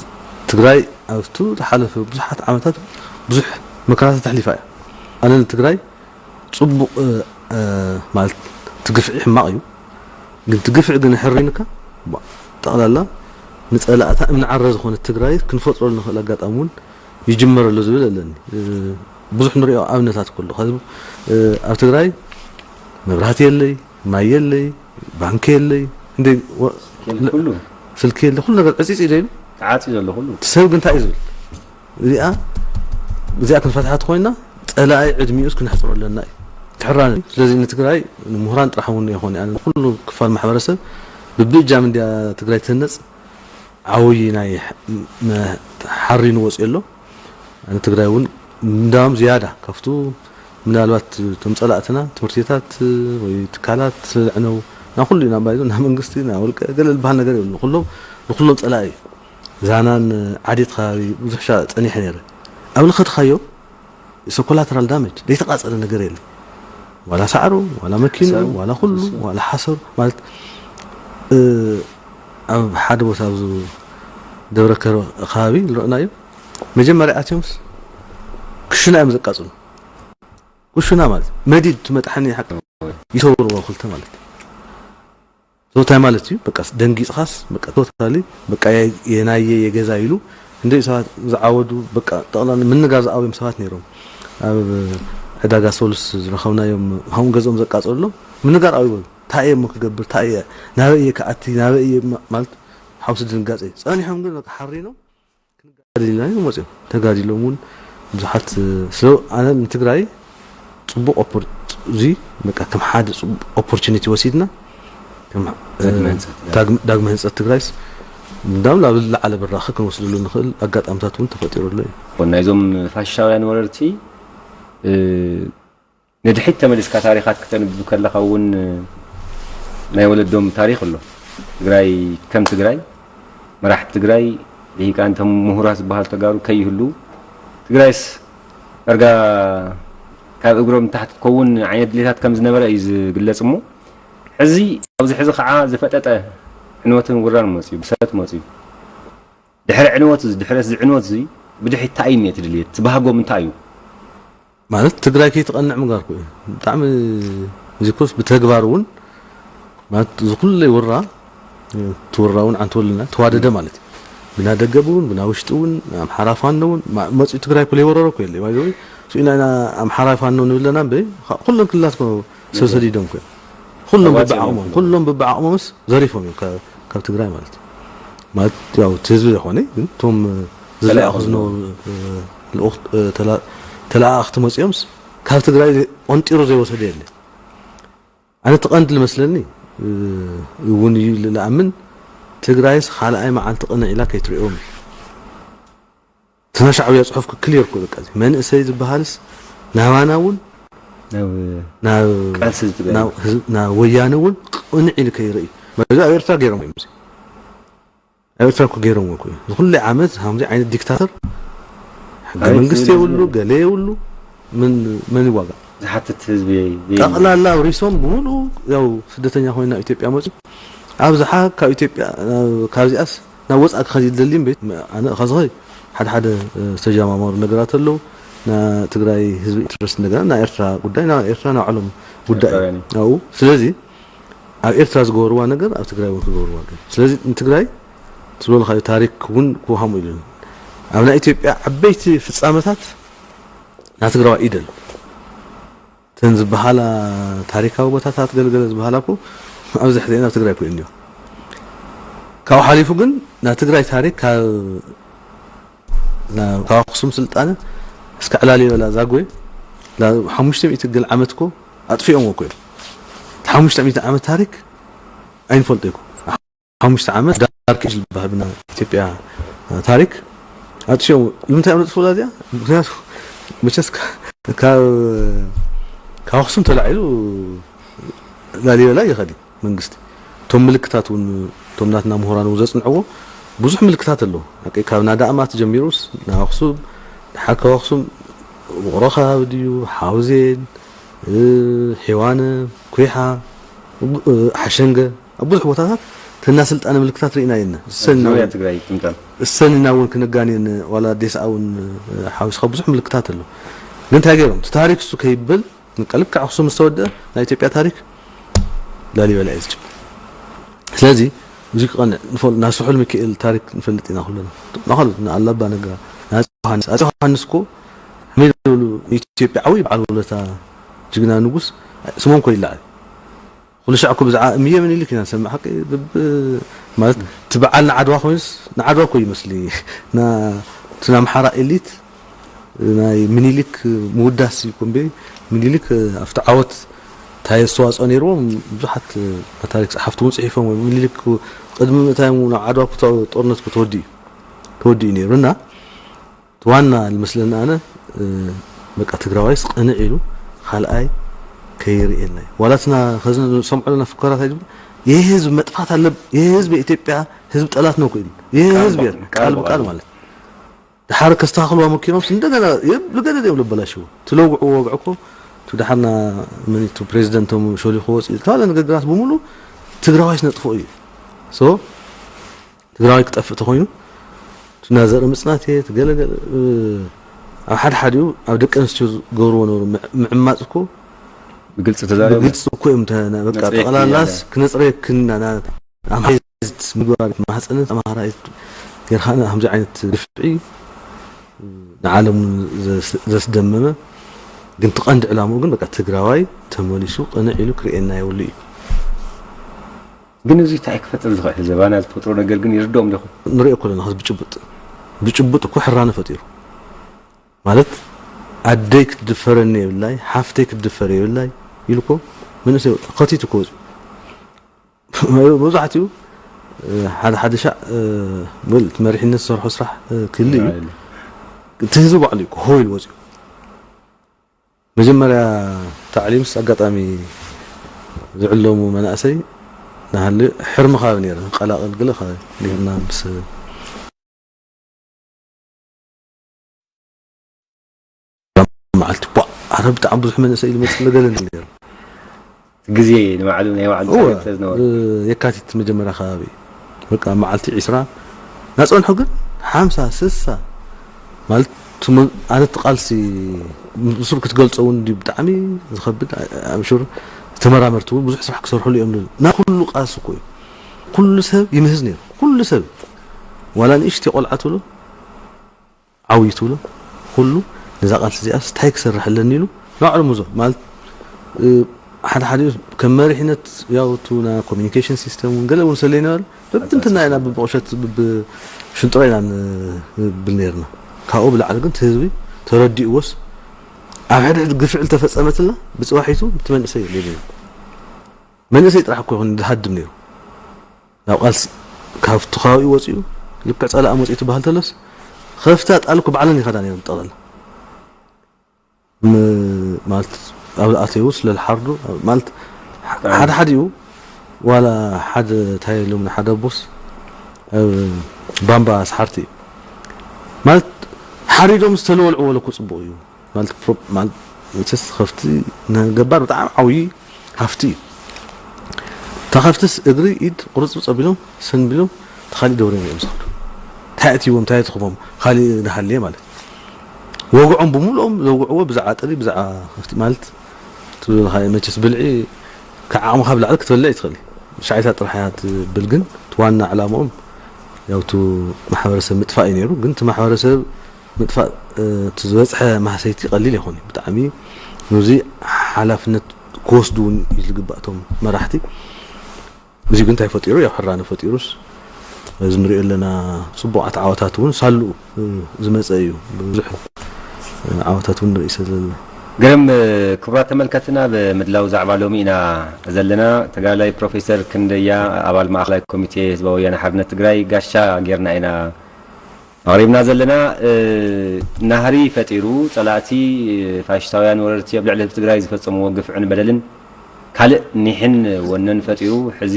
ትግራይ ኣብቱ ዝሓለፈ ብዙሓት ዓመታት ብዙሕ መከራታት ተሕሊፋ እያ። ኣነ ንትግራይ ፅቡቕ ማለት ትግፍዒ ሕማቕ እዩ ግን ትግፍዒ ግን ሕሪንካ ጠቕላላ ንፀላእታ እምኒ ዓረ ዝኾነት ትግራይ ክንፈጥረሉ ንኽእል ኣጋጣሚ እውን ይጅመር ኣሎ ዝብል ኣለኒ። ብዙሕ ንሪኦ ኣብነታት ኩሉ ኣብ ትግራይ መብራህቲ የለይ ማይ የለይ ባንኪ የለይ እንደ ኩሉ ስልኪ የለ ኩሉ ነገር ዕፂፅ ኢለ ኢሉ ተዓፂ ዘሎ ኩሉ እቲ ሰብ ግን እንታይ እዩ ዝብል እዚኣ እዚኣ ክንፈትሓት ኮይና ፀላኢ ዕድሚኡስ ክነሕፅሮ ኣለና እዩ ትሕራን ስለዚ ንትግራይ ንምሁራን ጥራሕ እውን ይኾነ ኣነ ኩሉ ክፋል ማሕበረሰብ ብብእጃም እንዲያ ትግራይ ትህነፅ ዓብይ ናይ ሓሪኑ ወፂኡ ኣሎ። ኣነ ትግራይ እውን እንዳም ዝያዳ ካብቱ ምናልባት እቶም ፀላእትና ትምህርቲታት ወይ ትካላት ዕነው ናብ ኩሉ ኢና ባይዞ ናብ መንግስቲ ናብ ውልቀ ገለ ዝበሃል ነገር የብሉ ኩሎም ንኩሎም ፀላኢ እዩ። ዛናን ዓዴት ከባቢ ብዙሕ ሻ ፀኒሐ ነይረ ኣብ ልኸትካዮ it's a collateral damage ዘይተቃፀለ ነገር የለን ዋላ ሳዕሩ ዋላ መኪኑ ዋላ ኩሉ ዋላ ሓሰሩ ማለት ኣብ ሓደ ቦታ ኣብዚ ደብረ ከርበ ከባቢ ንረእናዮ መጀመርያ ኣትዮምስ ክሽና እዮም ዘቃፅሉ ክሽና ማለት መዲድ ትመጣሓኒ ሓቂ ይተውርዎ ክልተ ማለት ሶ እንታይ ማለት እዩ በቃ ደንጊፅኻስ በቃ ቶታሊ በቃ የናየ የገዛ ኢሉ እንደ ሰባት ዝዓወዱ በቃ ጠቕላላ ምንጋር ዝኣበዮም ሰባት ነይሮም ኣብ ዕዳጋ ሶሉስ ዝረኸብናዮም፣ ከምኡ ገዝኦም ዘቃጸሉ ምንጋር ኣብዩ በሉ። እንታይ እየ እሞ ክገብር? እንታይ እየ? ናበይ እየ ክኣቲ? ናበይ እየ ማ-፣ ማለት ሓውሲ ድንጋጸ እዩ። ጸኒሖም ግን በቃ ሓሪኖም ተጋዲልና እዮም መጽዮም። ተጋዲሎም እውን ብዙሓት፣ ስለ ኣነ ንትግራይ ጽቡቕ ኦፖር-፣ እዚ በቃ ከም ሓደ ጽቡቕ ኦፖርቹኒቲ ወሲድና፣ ከም፣ ዳግመ ህንጸት። ዳግመ፣ ዳግመ ህንጸት ትግራይስ እንዳም ናብ ዝለዓለ ብራኸ ክንወስድሉ ንኽእል ኣጋጣምታት እውን ተፈጢሩ ኣሎ እዩ። ኮን ናይዞም ፋሽስታውያን ወረርቲ፣ እ፣ ንድሕሪት ተመሊስካ ታሪኻት ክተንብብ ከለኻ እውን፣ እ፣ ናይ ወለዶም ታሪኽ ኣሎ። ትግራይ ከም ትግራይ፣ መራሕቲ ትግራይ፣ ልሂቃን፣ እቶም ምሁራት ዝበሃሉ ተጋሩ ከይህሉ፣ ትግራይስ ዳርጋ ካብ እግሮም ታሕቲ ትከውን ዓይነት ድሌታት ከም ዝነበረ እዩ ዝግለጽ። እሞ ሕዚ፣ ኣብዚ ሕዚ ከዓ ዝፈጠጠ ዕንወትን ውራን መፅዩ፣ ብሰት መፅዩ። ድሕሪ ዕንወት እዚ፣ ድሕሪ እዚ ዕንወት እዚ፣ ብድሕሪት እንታይ እዩ እኒኦ እቲ ድልየት? እቲ ባህጎም እንታይ እዩ? ማለት ትግራይ ከይትቐንዕ ምግባር እኮ እዩ። ብጣዕሚ እዚ ኮስ ብተግባር እውን ማለት እዚ ኩለይ ውራ፣ እቲ ውራ እውን ዓንተወልና ተዋደደ ማለት እዩ። ብና ደገብ እውን፣ ብና ውሽጢ እውን፣ ኣምሓራ ፋኖ እውን፣ ማ-፣ መፅኡ ትግራይ እኮ ዘይወረረ እኮ የለ። ባይ ዘ ወይ፣ ስኢና ኢና ኣምሓራ ፋኖ ንብለና እምበይ፣ ኻ-፣ ኩለን ክልላት እኮ ሰብ ሰዲዶም እኮ እዮም። ኩሎም ተዋፂኦም ብብዓቕሞም፣ እዮም። ኩሎም ብብዓቕሞምስ ዘሪፎም እዮም ካብ፣ ካብ ትግራይ ማለት እዩ። ማለት ያው እቲ ህዝቢ ዘይኮነ፣ ግን እቶም ዝለኣኹ ተለኣኹ ዝነበሩ፣ ዝነበሩ። እ፣ ልኡኽ-፣ እ፣ ተላ-፣ ተለኣኣኽቲ መፂኦምስ ካብ ትግራይ ዘይ-፣ ቆንጢሩ ዘይወሰደ የለ። ኣነ እቲ ቀንዲ ዝመስለኒ፣ እ፣ እውን እዩ ኢለ ዝኣምን፣ ትግራይስ ካልኣይ መዓልቲ ቅንዕ ኢላ ከይትሪኦም እዩ። እቲ ናይ ሻዕብያ ፅሑፍ ክሊር እኮ በቃ፣ እዚ መንእሰይ ዝበሃልስ ናባና እውን ናብ ናብ ቃልሲ ዝትግበር ናብ ህዝብ-፣ ናብ ወያነ እውን ቅንዕ ኢሉ ከይርኢ። በዚ ኣብ ኤርትራ ገይሮም እዮም። ኣብ ኤርትራ እኮ ገይሮም እኮ እዩ። እዚ ኩሉ ዓመት ከምዚ ዓይነት ዲክታተር፣ ሕገ ኣቤት መንግስቲ ዝብል የብሉ፣ ህዝቢ። ገለ የብሉ፣ ምን፣ መን ይዋጋእ? ዝሓትት ህዝቢ የይ-፣ የይ-፣ ጠቕላላ ኣብሪሶም ብምሉኡ ያው ስደተኛ ኮይኑ ናብ ኢትዮጵያ መፁ። ኣብዝሓ ካብ ኢትዮጵያ፣ ናብ፣ ካብዚኣስ ናብ ወፃኢ ክኸድ ይደሊ እምበር፣ ኣነ ኸዝኸ ሓደ ሓደ፣ እ፣ ዝተጀማመሩ ነገራት ኣለዉ። ና ትግራይ ህዝቢ ኢንትረስት እንደገና ና ኤርትራ ጉዳይ፣ ና ኤርትራ ና ባዕሎም ጉዳይ እዩ። ኤርትራውያን እዩ። ኣብኡ፣ ስለዚ ኣብ ኤርትራ ዝገበርዋ ነገር ኣብ ትግራይ እውን ክገብርዋ ገይሩ። ስለዚ ንትግራይ ዝበልኻዮ ታሪክ እውን ክወሃሙ ኢሉ። ኣብ ናይ ኢትዮጵያ ዓበይቲ ፍጻመታት ናይ ትግራዋይ ኢድ ኣሎ። እተን ዝበሃላ ታሪካዊ ቦታታት ገለገለ ዝበሃላ እኮ ኣብዚ ሕዚ ኣብ ትግራይ እኮ እኒኦ። ካብኡ ሓሊፉ ግን ናይ ትግራይ ታሪክ ካብ፣ ናብ፣ ካብ ኣክሱም ስልጣነ እስካዕ ላሊበላ ዛጉዌ ላ-፣ ሓሙሽተ ሚእቲ ገለ ዓመት እኮ ኣጥፊኦምዎ እኮ እዮም። እቲ ሓሙሽተ ሚእቲ ዓመት ታሪክ ኣይንፈልጦ ይኮ። ሓሙሽተ ዓመት ዳርክ ኤጅ ዝበሃል ብና ኢትዮጵያ ታሪክ ኣጥፊኦም። ንምንታይ እዮም ዘጥፍኡላ እዚኣ? ምክንያቱ መቸስ ካ-፣ ካብ፣ ካብ ኣክሱም ተላዒሉ ላሊበላ ይኸዲ መንግስቲ። እቶም ምልክታት እውን፣ እቶም ናትና ምሁራን እውን ዘጽንዕዎ ብዙሕ ምልክታት ኣለዎ። ሓቂ ካብ ናዳ ኣማት ጀሚሩስ ናብ ኣክሱም፣ ድሓር ካብ ኣክሱም ውቕሮ ከባቢ ድዩ፣ ሓውዜን፣ እ፣ ሔዋነ፣ ኩሓ፣ እ፣ ሓሸንገ፣ ኣብ ብዙሕ ቦታታት ተና ስልጣነ ምልክታት ርኢና የና። እሰን ዙርያ ትግራይ ትምጣል። እሰን ኢና እውን ክንጋኔን ዋላ ኣዴስ እውን፣ እ፣ ሓዊስካ ብዙሕ ምልክታት ኣሎ። ግን እንታይ ገይሮም? እቲ ታሪክ እሱ ከይብል፣ በቃ ልክዕ ኣክሱም ዝተወደአ ናይ ኢትዮጵያ ታሪክ ላሊበላ እዩ ዝጅምር። ስለዚ፣ እዚ ክቐንዕ ንፈልጥ፣ ናይ ስሑል ሚካኤል ታሪክ ንፈልጥ ኢና ኩልና። ንኻልኦት፣ ንኣላባ ነጋ፣ ንኣፄ ዮሃንስ። ኣፄ ዮሃንስ እኮ ከመይ ዝበሉ ንኢትዮጵያ ዓብዪ በዓል ውለታ ጅግና ንጉስ ስሞም እኮ ይለዓል። ኩሉ ሻዕ እኮ ብዛዕባ እምየ ምኒልክ ኢና ንሰምዕ። ሓቂ፣ ብብ-፣ ማለት፣ እቲ በዓል ንዓድዋ ኮይኑስ፣ ንዓድዋ እኮ ይመስሊ። ና-፣ እቲ ንኣምሓራ ኤሊት ናይ ምኒልክ ምውዳስ ይኩን በይ፣ ምኒልክ ኣብቲ ዓወት እንታይ ኣስተዋፅኦ ነይርዎም ብዙሓት ኣብ ታሪክ ፀሓፍቲ እውን ፅሒፎም እዮም። ምኒልክ ቅድሚ ምእታዮም ናብ ዓድዋ እኮ ጦርነት እኮ ተወዲኡ፣ ተወዲኡ ነይሩ። እና እቲ ዋና ዝመስለኒ ኣነ፣ እ፣ በቃ ትግራዋይስ ቅንዕ ኢሉ ካልኣይ ከይርእየና እዩ። ዋላ እትና ከዚ ንሰምዖ ዘለና ፍከራታት ድማ፣ ይህ ህዝብ መጥፋት ኣለብ-፣ ይህ ህዝብ የኢትዮጵያ ህዝብ ጠላት ነው እኮ ኢሉ። ይህ ቃል ህዝብ በቃል፣ ቃል ቃል ብቃል በቃል። ማለት። ድሓር ከስተኻኽልዋ ሞኪሮምስ እንደገና የብ-፣ ብገደድ እዮም ለበላሽዎ። እቲ ለውግዕዎ ወግዒ እኮ፣ እቲ ድሓርና መን እዩ፣ እቲ ፕሬዚደንቶም ሾሊኹ ወፂኡ፣ ዝተባለ ንግግራት ብምሉእ ትግራዋይስ ነጥፍኦ እዩ። ሶ፣ ትግራዋይ ክጠፍእ ተኾይኑ፣ እቲ ናይ ዘርኢ ምፅናት እየ፣ እቲ ገለገለ፣ እ፣ ኣብ ሓደ ሓዲኡ ኣብ ደቂ ኣንስትዮ ዝገብርዎ ነበሩ። ምዕ-፣ ምዕማፅ እኮ ብግልፂ ተዛሪቦም። ብግልፂ እኮ እዮም ተ-፣ በቃ መፅሬት ጠቕላላስ እያለ። ክነፅረየክን ኢና፣ ና-፣ ኣምሃይዝት ምግባር ማህፀነት ኣምሃራይት ጌርካ ከምዚ ዓይነት ግፍዒ ንዓለም ዘስ-፣ ዘስደመመ ግን እቲ ቀንዲ ዕላምኡ ግን በቃ ትግራዋይ ተመሊሱ ቅንዕ ኢሉ ክርእየና የብሉ እዩ። ግን እዚ እንታይ ክፈጥር ዝኽእል? ዘባና ዝፈጥሮ ነገር ግን ይርድኦም ዶ ይኾን? ንሪኦ እኮ ኣለና። ከዚ ብጭቡጥ ብጭቡጥ እኮ ሕራነ ፈጢሩ ማለት ኣደይ ክትድፈረኒ የብላይ፣ ሓፍተይ ክትድፈር የብላይ ኢሉ እኮ መንእሰይ ወ- ከቲቱ እኮ ወፂኡ። መብዛሕትኡ ሓደ ሓደ ሻዕ ወል እቲ መሪሕነት ዝሰርሖ ስራሕ ክህሉ እዩ። እቲ ህዝቢ ባዕሉ እዩ ሆ ኢሉ ወፂኡ። መጀመርያ ታዕሊምስ ኣጋጣሚ ዝዕለሙ መናእሰይ ናሃለ ሕርሚ ከባቢ ነይረ፣ ቀላቐል ገለ ከባቢ ነይርና ምስ መዓልቲ ቧ ኣረ ብጣዕሚ ብዙሕ መንእሰይ ኢሉ መፅእ ገለ ነይሩ። ግዜ ንባዕሉ ናይ ባዕሉ እወ፣ ታሪክ ስለ ዝነበረ እ፣ የካቲት መጀመርያ ከባቢ በቃ መዓልቲ ዒስራ ናፀንሑ ግን ሓምሳ ስሳ ማለት ትም- ኣነ እቲ ቃልሲ ብሱር ክትገልፆ እውን እንዲ ብጣዕሚ ዝኸብድ ኣምሹር ተመራመርቲ እውን ብዙሕ ስራሕ ክሰርሕሉ እዮም ዝብል። ና ኩሉ ቃልሲ እኮ እዩ። ኩሉ ሰብ ይምህዝ ነይሩ። ኩሉ ሰብ ዋላ ንእሽተይ ቆልዓ ትብሎ ዓብዪ ትብሎ ኩሉ ነዛ ቃልሲ እዚኣስ እንታይ ክሰርሕ ኣለኒ ኢሉ ንባዕሉ ምዞ ማለት እ፣ ሓደ ሓደ ከም መሪሕነት ያው እቱ ናይ ኮሚኒኬሽን ሲስተም እውን ገለ እውን ሰለይ ነበረ በብትንትና ኢና ብብቑሸት ብሽንጥሮ ኢና ንብል ነርና። ካብኡ ብላዕሊ ግን እቲ ህዝቢ ተረዲእዎስ ኣብ ሕድሕድ ግፍዒ ዝተፈፀመትልና ብፅባሒቱ እቲ መንእሰይ የለ መንእሰይ ጥራሕ እኮ ይኹን ዝሃድም ነይሩ። ናብ ቃልሲ ካብቲ ከባቢኡ ወፂኡ ልክዕ ፀላእ መፂኡ ትበሃል ተሎስ ከፍታ ጣልኩ ባዕለን ይኸዳ ነይረን ጠቕላላ ም- ማለት ኣብ ኣተዩ ስለ ዝሓርዱ ማለት ሓደ ሓዲኡ ዋላ ሓደ እንታይ ኢሎም ሓደ ኣቦስ ኣብ ባምባ ኣስሓርቲ እዩ ማለት ሓሪዶም ዝተለወልዕዎ ለኩ ፅቡቅ እዩ ማለት ፕሮ- ማለት መቸስ ከፍቲ ንገባር ብጣዕሚ ዓብዪ ሃፍቲ እዩ። እታ ከፍትስ እግሪ ኢድ ቁርፅርፅ ኣቢሎም ሰንቢሎም ተኻሊእ ደብሪም እዮም ዝኸዱ። እንታይ ኣትይዎም እንታይ ኣትኽቦም ካሊእ ዝሃለየ ማለት ወግዖም ብምልኦም ዘውግዕዎ ብዛዕባ ጥሪ ብዛዕባ ከፍቲ ማለት ትብል መቸስ ብልዒ ካብ ዓቕምኻ ብላዕሊ ክትበልዕ ይትኽእል። ሻይታ ጥራሕ እያ ትብል ግን እቲ ዋና ዕላምኦም ያው እቲ ማሕበረሰብ ምጥፋእ እዩ ነይሩ። ግን እቲ ማሕበረሰብ ምጥፋእ እቲ ዝበፅሐ ማህሰይቲ ቀሊል ይኾን ብጣዕሚ ነዚ ሓላፍነት ክወስዱ እውን እዩ ዝግባእ እቶም መራሕቲ። እዚ ግን እንታይ ፈጢሩ ያው ሕራነ ፈጢሩስ እዚ ንሪኦ ኣለና ፅቡቃት ዓወታት እውን ሳልኡ ዝመፀ እዩ ብዙሕ ዓወታት እውን ንርኢ ስለ ዘለና። ግርም። ክቡራት ተመልከትና ብምድላው ዛዕባ ሎሚ ኢና ዘለና። ተጋዳላይ ፕሮፌሰር ክንደያ ኣባል ማእኸላይ ኮሚቴ ህዝባዊ ወያነ ሓርነት ትግራይ ጋሻ ጌርና ኢና ኣቕሪብና ዘለና። ናህሪ ፈጢሩ ፀላእቲ ፋሽስታውያን ወረርቲ ኣብ ልዕሊ ህዝቢ ትግራይ ዝፈፀምዎ ግፍዕን በደልን ካልእ ኒሕን ወነን ፈጢሩ ሕዚ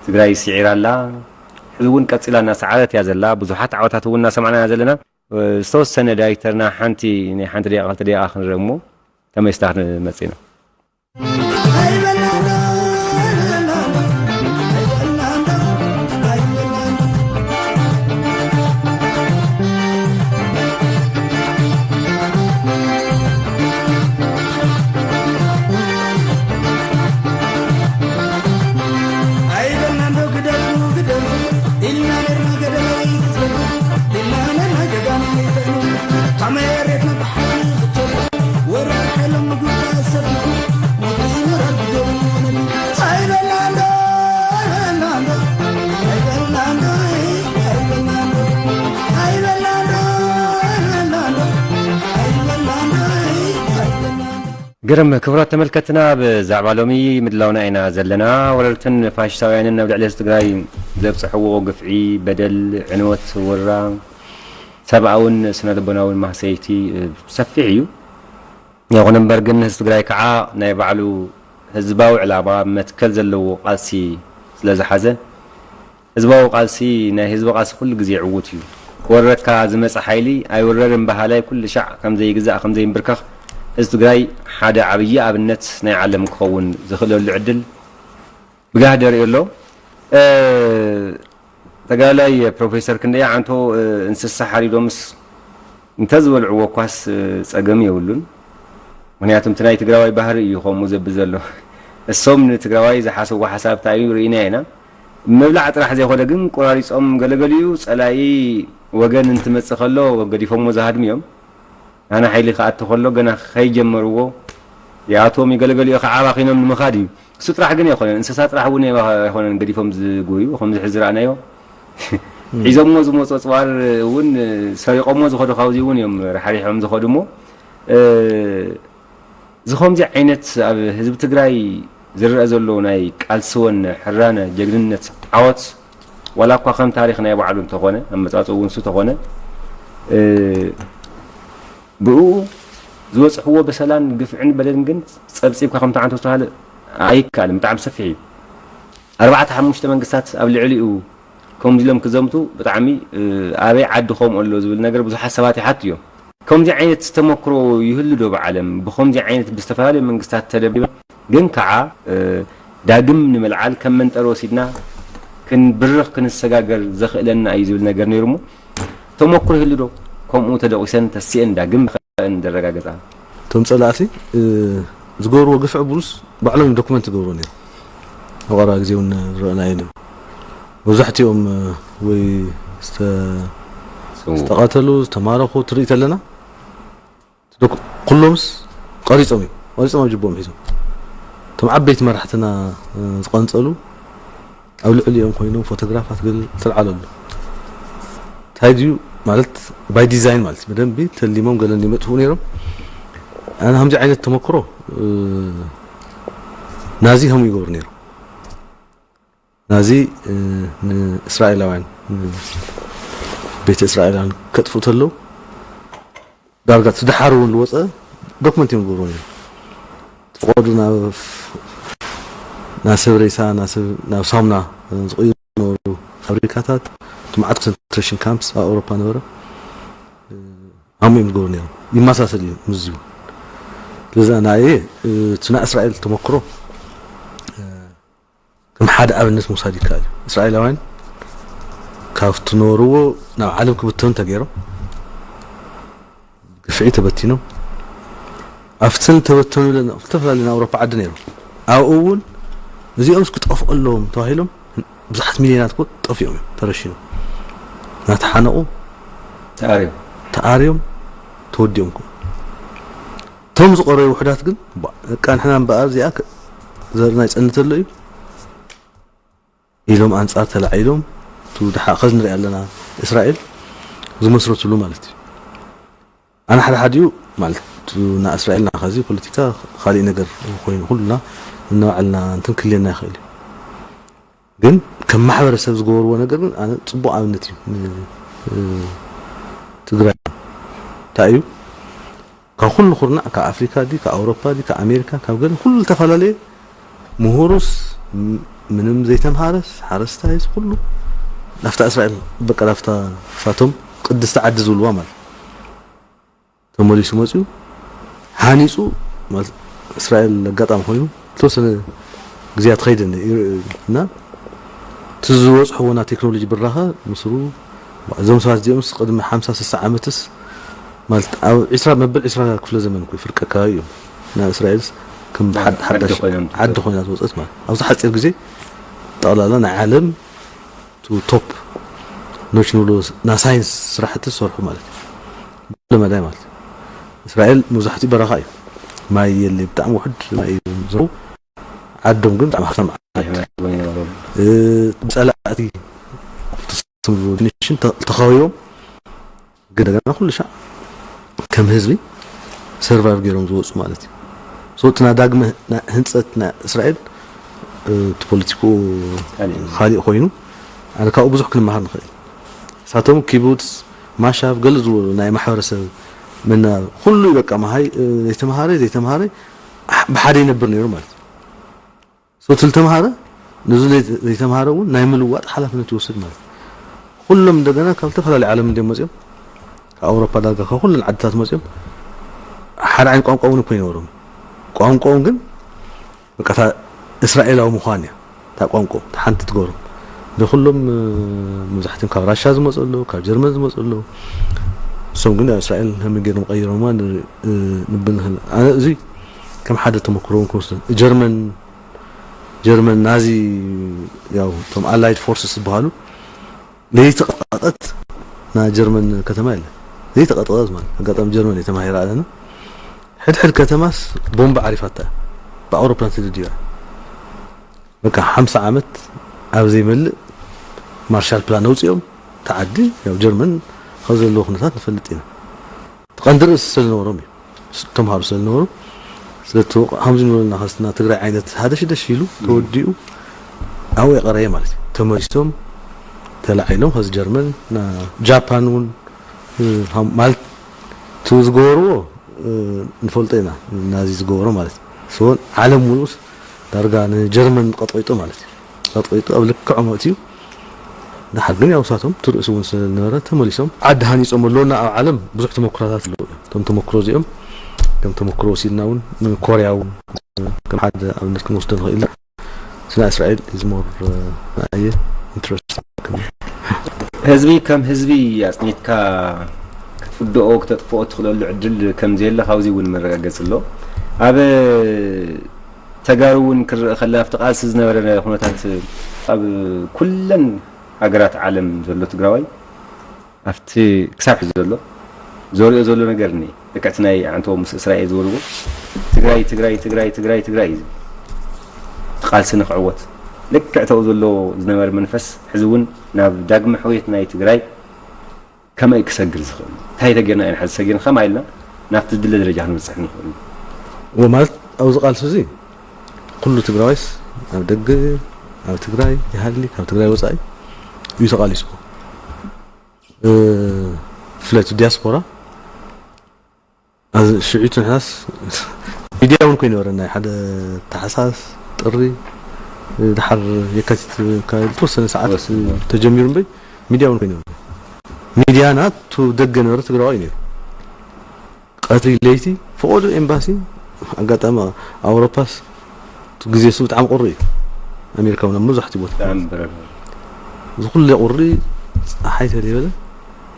ትግራይ ስዒራ ኣላ። ሕዚ እውን ቀፂላ እናሰዓረት እያ ዘላ። ብዙሓት ዓወታት እውን እናሰማዕና ኢና ዘለና። ዝተወሰነ ዳይሬክተርና ሓንቲ ናይ ሓንቲ ደቂቃ ክልተ ደቂቃ ክንርኢ እሞ ተመሊስና ክንመፅእ ኢና። ግርም። ክቡራት ተመልከትና፣ ብዛዕባ ሎሚ ምድላውና ኢና ዘለና። ወረርትን ፋሽስታውያንን ኣብ ልዕሊ ህዝቢ ትግራይ ዘብፅሕዎ ግፍዒ፣ በደል፣ ዕንወት፣ ወረራ፣ ሰብኣውን ስነ ልቦናውን ማህሰይቲ ሰፊሕ እዩ። ይኹን እምበር ግን ህዝቢ ትግራይ ከዓ ናይ ባዕሉ ህዝባዊ ዕላማ መትከል ዘለዎ ቃልሲ ስለዝሓዘ ህዝባዊ ቃልሲ ናይ ህዝቢ ቃልሲ ኩሉ ግዜ ዕዉት እዩ። ክወረካ ዝመፀ ሓይሊ ኣይውረርን በሃላይ ኩሉ ሻዕ ከምዘይግዛእ ከምዘይንብርከኽ ህዝቢ ትግራይ ሓደ ዓብዪ ኣብነት ናይ ዓለም ክኸውን ዝኽእለሉ ዕድል ብጋህዲ የርእዮ ኣሎ። ተጋዳላይ ፕሮፌሰር ክንደያ ዓንቶ እንስሳ ሓሪዶምስ እንተዝበልዕዎ እኳስ ፀገም የብሉን። ምክንያቱ እቲ ናይ ትግራዋይ ባህሪ እዩ ከምኡ ዘብል ዘሎ። እሶም ንትግራዋይ ዝሓሰብዎ ሓሳብ እንታይ እዩ ርኢና ኢና። ምብላዕ ጥራሕ ዘይኮነ ግን ቆራሪፆም ገለገሊኡ ፀላኢ ወገን እንትመፅእ ከሎ ገዲፎሞ ዝሃድሙ እዮም። ኣነ ሓይሊ ክኣቲ ከሎ ገና ከይጀመርዎ ይኣትዎም እዩ። ገለገሊኡ ከዓ ኣባኺኖም ንምኻድ እዩ። እሱ ጥራሕ ግን ኣይኮነን፣ እንስሳ ጥራሕ እውን ኣይኮነን ገዲፎም ዝጎዩ። ከምዚ ሕዚ ዝረኣናዮ ሒዞምዎ ዝመፁ ኣፅዋር እውን ሰሪቆምዎ ዝኸዱ ካብዚ እውን እዮም ራሕሪሖም ዝኸዱ እሞ እዚ ከምዚ ዓይነት ኣብ ህዝቢ ትግራይ ዝረአ ዘሎ ናይ ቃልሲ ወነ፣ ሕራነ፣ ጀግንነት፣ ዓወት ዋላ እኳ ከም ታሪኽ ናይ ባዕሉ እንተኾነ ኣመፃፅኡ እውን እሱ ተኾነ ብእኡ ዝበፅሕዎ በሰላን ግፍዕን በደልን ግን ፀብፂብካ ከምቲ ዓንቶ ዝተባሃለ ኣይከኣልን። ብጣዕሚ ሰፊሕ እዩ። ኣርባዕተ ሓሙሽተ መንግስታት ኣብ ልዕሊኡ ከምዚ ኢሎም ክዘምቱ ብጣዕሚ ኣበይ ዓዲ ከምኡ ኣሎ ዝብል ነገር ብዙሓት ሰባት ይሓቱ እዮም። ከምዚ ዓይነት ተመክሮ ይህሉ ዶ ብዓለም? ብከምዚ ዓይነት ብዝተፈላለዩ መንግስታት ተደብዲበ ግን ከዓ ዳግም ንምልዓል ከም መንጠሪ ወሲድና ክንብርኽ ክንሰጋገር ዘኽእለና እዩ ዝብል ነገር ነይሩ እሞ ተመክሮ ይህሉ ዶ? ከምኡ ተደቂሰን ተሲአን ዳግም ክኸእን ዘረጋገፃ? እቶም ፀላእቲ ዝገብርዎ ግፍዒ ብሉስ ባዕሎም ዶክመንት ይገብርዎ ነይሩ። ኣብ ቀረባ ግዜ እውን ዝረአናዮ ነይሩ። መብዛሕትኦም ወይ ዝተቐተሉ ዝተማረኹ ትርኢ ተለና ኩሎምስ ቀሪፆም እዮም። ቀሪፆም ኣብ ጅቦም ሒዞም እቶም ዓበይቲ መራሕትና ዝቐንፀሉ ኣብ ልዕሊኦም ኮይኖም ፎቶግራፋት ገለ ዝተልዓለሉ እንታይ ድዩ ማለት ባይ ዲዛይን ማለት ብደንቢ ተሊሞም ገለ እንዲመጥፍኡ ነይሮም። ኣነ ከምዚ ዓይነት ተመክሮ ናዚ ከምኡ ይገብሩ ነይሮም። ናዚ ንእስራኤላውያን ቤተ እስራኤላውያን ከጥፍኡ ተለው ዳርጋ ትድሓር እውን ዝወፀ ዶክመንት እዮም ዝገብሩ ነይሮም። ተቆዱ ናብ ናሰብ ሬሳ ናብ ሳሙና ዝቕይሩ ነበሩ ፋብሪካታት እቲ መዓት ኮንሰንትሬሽን ካምፕስ ኣብ ኣውሮፓ ነበረ። ኣሙ እዮም ዝገብሩ ነይሮም። ይመሳሰል እዩ ምስዚ እውን። ስለዚ ንኣየ እቲ ናይ እስራኤል ተመክሮ ከም ሓደ ኣብነት ምውሳድ ይከኣል እዩ። እስራኤላውያን ካብቲ ነበርዎ ናብ ዓለም ክብተኑ ተገይሮም ግፍዒ ተበቲኖም ኣብቲ ዝተበተኑለን ዝተፈላለዩ ናይ ኣውሮፓ ዓዲ ነይሮም። ኣብኡ እውን እዚኦምስ ክጠፍኡ ኣለዎም ተባሂሎም ብዙሓት ሚልዮናት እኮ ጠፊኦም እዮም ተረሺኖም እናተሓነቑ ተኣርዮም ተኣርዮም ተወዲኦም እኮ እቶም ዝቐረዩ ውሕዳት ግን በቃ ንሕና እምበኣር እዚኣ ዘርና ይፀንተሎ እዩ ኢሎም ኣንፃር ተላዒሎም ደሓ ከዚ ንሪኣ ኣለና እስራኤል ዝመስረትሉ ማለት እዩ። ኣነ ሓደ ሓዲኡ ማለት ናይ እስራኤል ናኸዚ ፖለቲካ ካሊእ ነገር ኮይኑ ኩሉና እናባዕልና እንትን ክልየና ይኽእል እዩ። ግን ከም ማሕበረሰብ ዝገበርዎ ነገር ግን ኣነ ፅቡቕ ኣብነት እዩ። ትግራይ እንታይ እዩ ካብ ኩሉ ኩርናዕ ካብ ኣፍሪካ ዲ ካብ ኣውሮፓ ዲ ካብ ኣሜሪካ ካብ ገለ ኩሉ ዝተፈላለየ ምሁሩስ ምንም ዘይተምሃረስ ሓረስታይስ ኩሉ ናፍታ እስራኤል በቃ ናፍታ ሳቶም ቅድስቲ ዓዲ ዝብልዋ ማለት ተመሊሱ መፅኡ ሃኒፁ ማለት እስራኤል ኣጋጣሚ ኮይኑ ዝተወሰነ ግዜያት ኸይደ እና እቲ ዝበፅሕዎ ና ቴክኖሎጂ ብራኸ ምስሩ እዞም ሰባት እዚኦምስ ቅድሚ ሓምሳ ስሳ ዓመትስ ማለት ኣብ ዒስራ መበል ዒስራ ክፍለ ዘመን እኮ ፍርቂ ኣካባቢ እዮም ናብ እስራኤልስ ከም ሓዳሽ ዓዲ ኮይና ዝወፀት ማለት ኣብዚ ሓፂር ግዜ ጠቕላላ ናይ ዓለም ቶፕ ኖች ንብሎ ና ሳይንስ ስራሕቲ ዝሰርሑ ማለት እዩ መዳይ ማለት እስራኤል መብዛሕትኡ በረኻ እዩ ማይ የለ ብጣዕሚ ውሕድ ማይ ዝረው ዓዶም ግን ብጣዕሚ ሃፍታም ጸላእቲ ኔሽን ተኸቢቦም ግን እንደገና ኩሉ ሻዕ ከም ህዝቢ ሰርቫይቭ ገይሮም ዝወፁ ማለት እዩ። ሶ እቲ ናይ ዳግመ ህንፀት ናይ እስራኤል እቲ ፖለቲክኡ ካሊእ ኮይኑ ኣነ ካብኡ ብዙሕ ክንመሃር ንኽእል። እሳቶም ኪቡትስ ማሻብ ገለ ዝበሉ ናይ ማሕበረሰብ መና ኩሉ በቃ መሃይ ዘይተምሃረ ዘይተምሃረ ብሓደ ይነብር ነይሩ ማለት እዩ። ሶ እቲ ዝተምሃረ ነዚ ዘይተምሃረ እውን ናይ ምልዋጥ ሓላፍነት ይወስድ ማለት እዩ። ኩሎም እንደገና ካብ ዝተፈላለዩ ዓለም እንዲዮም መፅኦም ካብ ኣውሮፓ ዳርጋ ካብ ኩለን ዓድታት መፅኦም ሓደ ዓይነት ቋንቋ እውን እኮ ይነበሮም ቋንቋኦም ግን በቃ እስራኤላዊ ምዃን እያ እታ ቋንቋ ሓንቲ ትገብሮም ንኩሎም መብዛሕትኦም ካብ ራሻ ዝመፁ ኣለዉ ካብ ጀርመን ዝመፁ ኣለዉ እሶም ግን እስራኤል ከመይ ገይሮም ቀይሮማ ንብል ንኽእል ኣነ እዚ ከም ሓደ ተመክሮ እውን ክወስዶ ጀርመን ጀርመን ናዚ ያው እቶም ኣላይድ ፎርስስ ዝበሃሉ ለይቲ ቀጥቀጠት ናይ ጀርመን ከተማ የለ ዘይተቐጥቀጠት ማለት ኣጋጣሚ ጀርመን እየ ተማሂረ ኣለና። ሕድሕድ ከተማስ ቦምብ ዓሪፋታ እያ። ብኣውሮፕላን ተደብዲባ። በቃ ሓምሳ ዓመት ኣብ ዘይመልእ ማርሻል ፕላን ኣውፂኦም። ተዓዲ ያው ጀርመን ካብ ዘለዎ ኩነታት ንፈልጥ ኢና። እቲ ቀንዲ ርእሲ ስለዝነበሮም እዩ። ተምሃሩ ስለዝነበሩ፣ ስለቲ ከምዚ ንብለና ከስትና ትግራይ ዓይነት ሃደሽደሽ ኢሉ ተወዲኡ ኣብኡ የቐረየ ማለት እዩ። ተመሊሶም ተላዒሎም ከዚ ጀርመን ና ጃፓን እውን ማለት እቲ ዝገበርዎ ንፈልጦ ኢና። ናዚ ዝገበሮ ማለት እዩ። ስወን ዓለም ሙሉስ ዳርጋ ንጀርመን ቀጥቂጡ ማለት እዩ። ቀጥቂጡ ኣብ ልክዖም ኣእትዩ። ድሓር ግን ያው ሳቶም ትርእሲ እውን ስለዝነበረ ተመሊሶም ዓዲ ሃኒጾም ኣለውና። ኣብ ዓለም ብዙሕ ተመኩራታት ኣለዉ እዮም። እቶም ተመኩሮ እዚኦም ከም ተመኩሮ ወሲድና እውን ንኮርያ እውን ከም ሓደ ኣብነት ክንወስዶ ንኽእል ኢና። ስና እስራኤል is more ኣየ ኢንትረስት ህዝቢ ከም ህዝቢ ኣጽኒትካ ክትፍድኦ ክተጥፍኦ ትኽእለሉ ዕድል ከም ዘየለ ካብዚ እውን መረጋገጽ ኣሎ። ኣብ ተጋሩ እውን ክረአ ከላ ኣብቲ ቃልሲ ዝነበረ ኩነታት ኣብ ኩለን ሃገራት ዓለም ዘሎ ትግራዋይ ኣብቲ ክሳብ ሕዚ ዘሎ ዘሪኦ ዘሎ ነገር እኒ ልክዕቲ ናይ ኣንቶ ምስ እስራኤል ዝበልዎ ትግራይ ትግራይ ትግራይ ትግራይ ትግራይ እዩ። ቃልሲ ንክዕወት ልክዕተው ዘሎ ዝነበረ መንፈስ ሕዚ እውን ናብ ዳግመ ሕውየት ናይ ትግራይ ከመይ ክሰግር ዝኽእል እንታይ ተጌርና ኢና ሕዚ ሰጊርና ከማ ኢልና ናብቲ ዝድለ ደረጃ ክንበፅሕ ንኽእል። ማለት ኣብዚ ቃልሲ እዚ ኩሉ ትግራዋይስ ኣብ ደገ ኣብ ትግራይ ይሃሊ ካብ ትግራይ ወፃኢ እዩ ተቃሊስዎ። ብፍላይ እቲ ዲያስፖራ ሽዑ ንሕናስ ሚድያ እውን ኮይኑ ነበረ ናይ ሓደ ታሕሳስ ጥሪ ድሓር የካቲት ዝተወሰነ ሰዓት ተጀሚሩ እምበይ ሚድያ እውን ኮይኑ ነበረ። ሚድያና ቱ ደገ ነበረ ትግራዋይ ነይሩ። ቀትሪ ለይቲ ፈቐዶ ኤምባሲ ኣጋጣሚ ኣውሮፓስ እቲ ግዜ እሱ ብጣዕሚ ቁሪ እዩ። ኣሜሪካ እውን ኣብ መብዛሕትኡ ቦታ እዚ ኩለ ቁሪ ፀሓይ ተለይበለ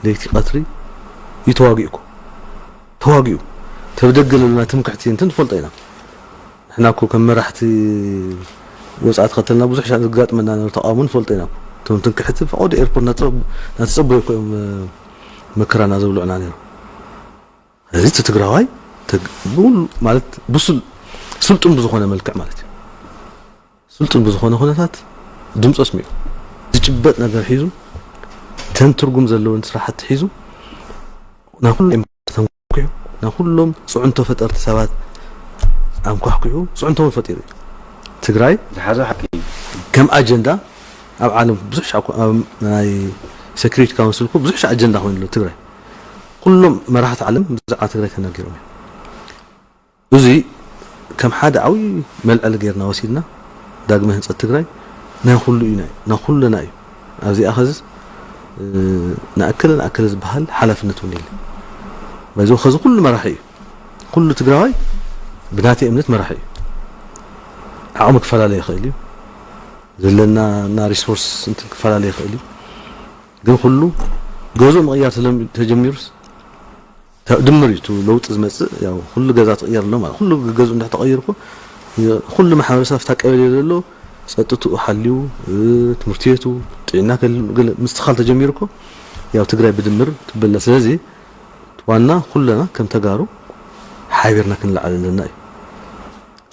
ለይቲ ቀትሪ እዩ ተዋጊእኩ ተዋጊኡ ተብደገ ለሉና ትምክሕቲ እንትን ትፈልጦ ኢና። ንሕና እኮ ከም መራሕቲ ወፃኢ ተኸተልና ብዙሕ ሻ ዘጋጥመና ነበሩ ተቃውሞ ንፈልጦ ኢና። እቶም ትምክሕቲ ፈቐዶ ኤርፖርት ናተፀበዩ እኮ እዮም መከራና ዘብልዑና ነይሩ። እዚ እቲ ትግራዋይ ማለት ብሱል ስልጡን ብዝኾነ መልክዕ ማለት እዩ። ስልጡን ብዝኾነ ኩነታት ድምፂ ኣስሚዑ ዝጭበጥ ነገር ሒዙ ተን ትርጉም ዘለውን ስራሕቲ ሒዙ ናብ ኩሉ ተንኩሑ ናብ ኩሎም ፅዕንቶ ፈጠርቲ ሰባት ኣንኳሕኩሑ ፅዕንቶ እውን ፈጢሩ እዩ። ትግራይ ዝሓዞ ሓቂ እዩ። ከም ኣጀንዳ ኣብ ዓለም ብዙሕ ሻዕ እኮ ኣብ ናይ ሴኩሪቲ ካውንስል እኮ ብዙሕ ሻዕ ኣጀንዳ ኮይኑ ኣሎ ትግራይ። ኩሎም መራሕቲ ዓለም ብዛዕባ ትግራይ ተናጊሮም እዮም። እዚ ከም ሓደ ዓብዪ መልዐሊ ጌርና ወሲድና ዳግመ ህንፀት ትግራይ ናይ ኩሉ እዩ ናይ ኩሉና እዩ። ኣብዚኣ ከዚ ንኣከለ ንኣከለ ዝበሃል ሓላፍነት እውን የለ። በዚ ከዚ ኩሉ መራሒ እዩ። ኩሉ ትግራዋይ ብናተይ እምነት መራሒ እዩ። ዓቕሚ ክፈላለ ይኽእል እዩ። ዘለና እና ሪሶርስ እንትን ክፈላለ ይኽእል እዩ። ግን ኩሉ ገዝኡ ምቕያር ተጀሚሩስ ድምር እዩ ለውጢ ዝመፅእ። ያው ኩሉ ገዛ ትቕየር ኣሎ ማለት ኩሉ ገዝኡ እንድሕር ተቐይሩ እኮ ኩሉ ማሕበረሰብ ኣብታ ቀበሌ ዘሎ ፀጥትኡ ሓልዩ ትምህርቲ ቤቱ ጥዕና ምስትኻል ተጀሚሩ እኮ ያው ትግራይ ብድምር ትበላ። ስለዚ ዋና ኩለና ከም ተጋሩ ሓቢርና ክንለዓል ኣለና እዩ።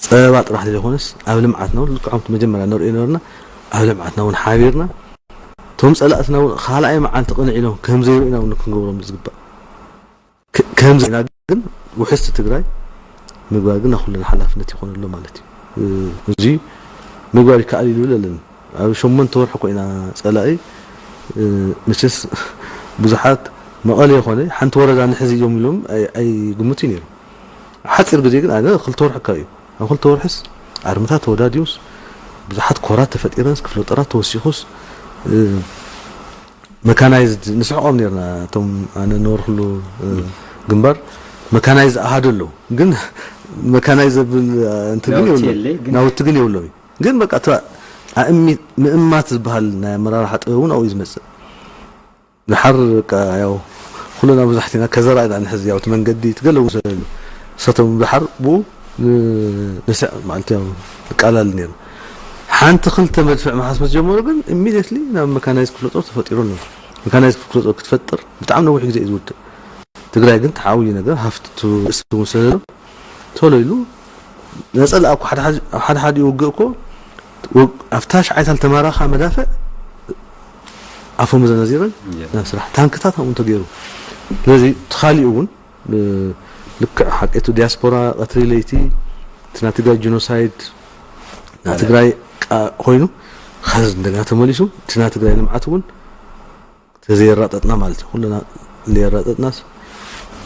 ፀበባ ጥራሕ ዘይኮነስ ኣብ ልምዓትና እውን ልክዖም መጀመርያ ንሪኦ ነበርና ኣብ ልምዓትና እውን ሓቢርና እቶም ፀላእትና እውን ካልኣይ መዓልቲ ቅንዕ ኢሎም ከም ዘይርእዩና እውን ክንገብሮም ዝግባእ ከምዚ ኢና ግን ውሕስቲ ትግራይ ምግባር ግን ናይ ኩልና ሓላፍነት ይኾን ኣሎ ማለት እዩ። እዚ ምግባር ይከኣል ኢሉ ይብል ኣለኒ። ኣብ ሸሞንተ ወርሒ ኮይና ፀላኢ መቸስ ብዙሓት መቐለ ይኾነ ሓንቲ ወረዳ ንሕዚ እዮም ኢሎም ኣይግምቱ ነይሩ። ሓፂር ግዜ ግን ኣነ ክልተ ወርሒ ኣካባቢ እዩ። ኣብ ክልተ ወርሕስ ኣርምታት ተወዳዲዩስ ብዙሓት ኮራት ተፈጢረንስ ክፍለ ጦራት ተወሲኹስ መካናይዝድ ንስሕቆም ነርና እቶም ኣነ ነበርኩሉ ግንባር መካናይዝ ኣሃዱ ኣለዉ ግን መካናይዝ ዘብል እንትን ግን ናውቲ የብሎም የለይ፣ ግን ናውቲ ግን የብሎም እዩ ግን በቃ እታ ኣእሚ ምእማት ዝበሃል ናይ ኣመራርሓ ጥበብ እውን ኣብኡ እዩ ዝመፅእ። ድሓር በቃ ያው ኩልና ብዙሕት ኢና ከዘራ ኢና ንሕዚ ያው እቲ መንገዲ ትገለቡ ሰለሉ ሰቶም ድሓር ብኡ ንስዕ ማለት ያው ይቃላል ነይሩ። ሓንቲ ክልተ መድፍዕ መሓስ ምስ ጀመሩ ግን ኢሚዲየትሊ ናብ መካናይዝ ክፍለ ጦር ተፈጢሩ ኣሎ። መካናይዝ ክፍለ ጦር ክትፈጥር ብጣዕሚ ነዊሕ ግዜ እዩ ዝወድእ። ትግራይ ግን ተዓብዩ ነገር ሃፍቲ ርእሲ እውን ስለ ዘሎ ቶሎ ኢሉ ነፀላ እኮ ሓደ ሓደ ውግእ እኮ ኣብ ታሽዓይታ ዝተማረኻ መዳፍዕ ኣፎም ዘነዚረን ናብ ስራሕ ታንክታት ከምኡ ተገይሩ። ስለዚ ተኻሊኡ እውን ልክዕ ሓቂ እቲ ዲያስፖራ ቀትሪ ለይቲ እቲ ናይ ትግራይ ጀኖሳይድ ናይ ትግራይ ኮይኑ ኸዚ እንደገና ተመሊሱ እቲ ናይ ትግራይ ልምዓት እውን ተዘየራጠጥና ማለት እዩ። ኩልና ዘየራጠጥናስ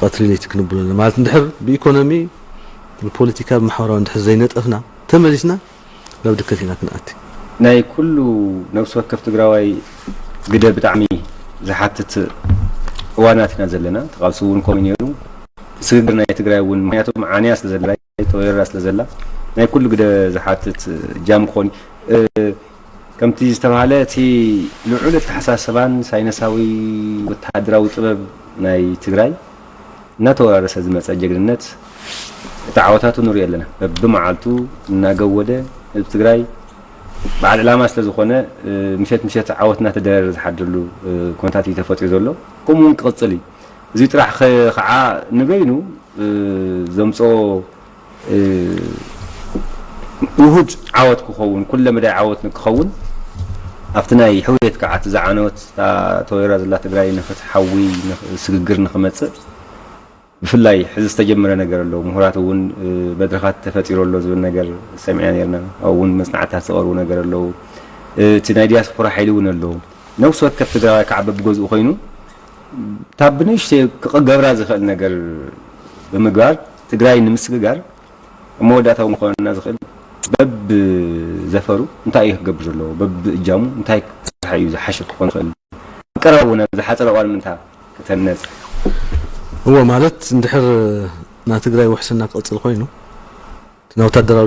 ቀትሪ ለይቲ ክንብሎ ማለት እንድሕር ብኢኮኖሚ ብፖለቲካ ብማሕበራዊ እንድሕር ዘይነጠፍና ተመሊስና ናብ ድከት ኢና ክንኣቲ። ናይ ኩሉ ነብሲ ወከፍ ትግራዋይ ግደ ብጣዕሚ ዝሓትት እዋናት ኢና ዘለና። ተቓልሱ እውን ከምኡ ነይሩ። ስግግር ናይ ትግራይ እውን ምክንያቱም ዓንያ ስለ ዘላ ተወሪራ ስለ ዘላ ናይ ኩሉ ግደ ዝሓትት እጃም ክኾን ከምቲ ዝተባህለ እቲ ልዑል ኣተሓሳስባን ሳይነሳዊ ወተሃደራዊ ጥበብ ናይ ትግራይ እናተወራረሰ ዝመፀ ጀግንነት እቲ ዓወታቱ ንሪኦ ኣለና። በብመዓልቱ እናገወደ ህዝቢ ትግራይ በዓል ዕላማ ስለ ዝኾነ ምሸት ምሸት ዓወት እናተደረረ ዝሓድርሉ ኩነታት እዩ ተፈጢሩ ዘሎ። ከምኡ እውን ክቕፅል እዩ። እዚ ጥራሕ ከዓ ንበይኑ ዘምፅኦ ውሁድ ዓወት ክኸውን ኩለ መዳይ ዓወት ንክኸውን ኣብቲ ናይ ሕውየት ከዓ እቲ ዝዓነወት እታ ተወይራ ዘላ ትግራይ ንክትሓዊ ስግግር ንክመፅእ ብፍላይ ሕዚ ዝተጀመረ ነገር ኣሎ። ምሁራት እውን መድረኻት ተፈጢሩ ኣሎ ዝብል ነገር ሰሚዕና ነርና። ኣብኡ እውን መፅናዕትታት ዝቐርቡ ነገር ኣለዉ። እቲ ናይ ዲያስፖራ ሓይሊ እውን ኣለዉ። ነብሲ ወከፍ ትግራዋይ ከዓ በብገዝኡ ኮይኑ እታ ብንእሽተይ ክገብራ ዝኽእል ነገር ብምግባር ትግራይ ንምስግጋር ኣብ መወዳእታ እውን ክኾነና ዝኽእል በብዘፈሩ እንታይ እዩ ክገብር ዘለዎ በብእጃሙ እንታይ ክሰርሓ እዩ ዝሓሸ ክኾን ይኽእል ቀረባ እውን ኣብ ዝሓፀረ እዋን ምንታ ክተነፅ እዎ ማለት እንድሕር ናይ ትግራይ ውሕስና ክቕፅል ኮይኑ እቲ ናይ ወታደራዊ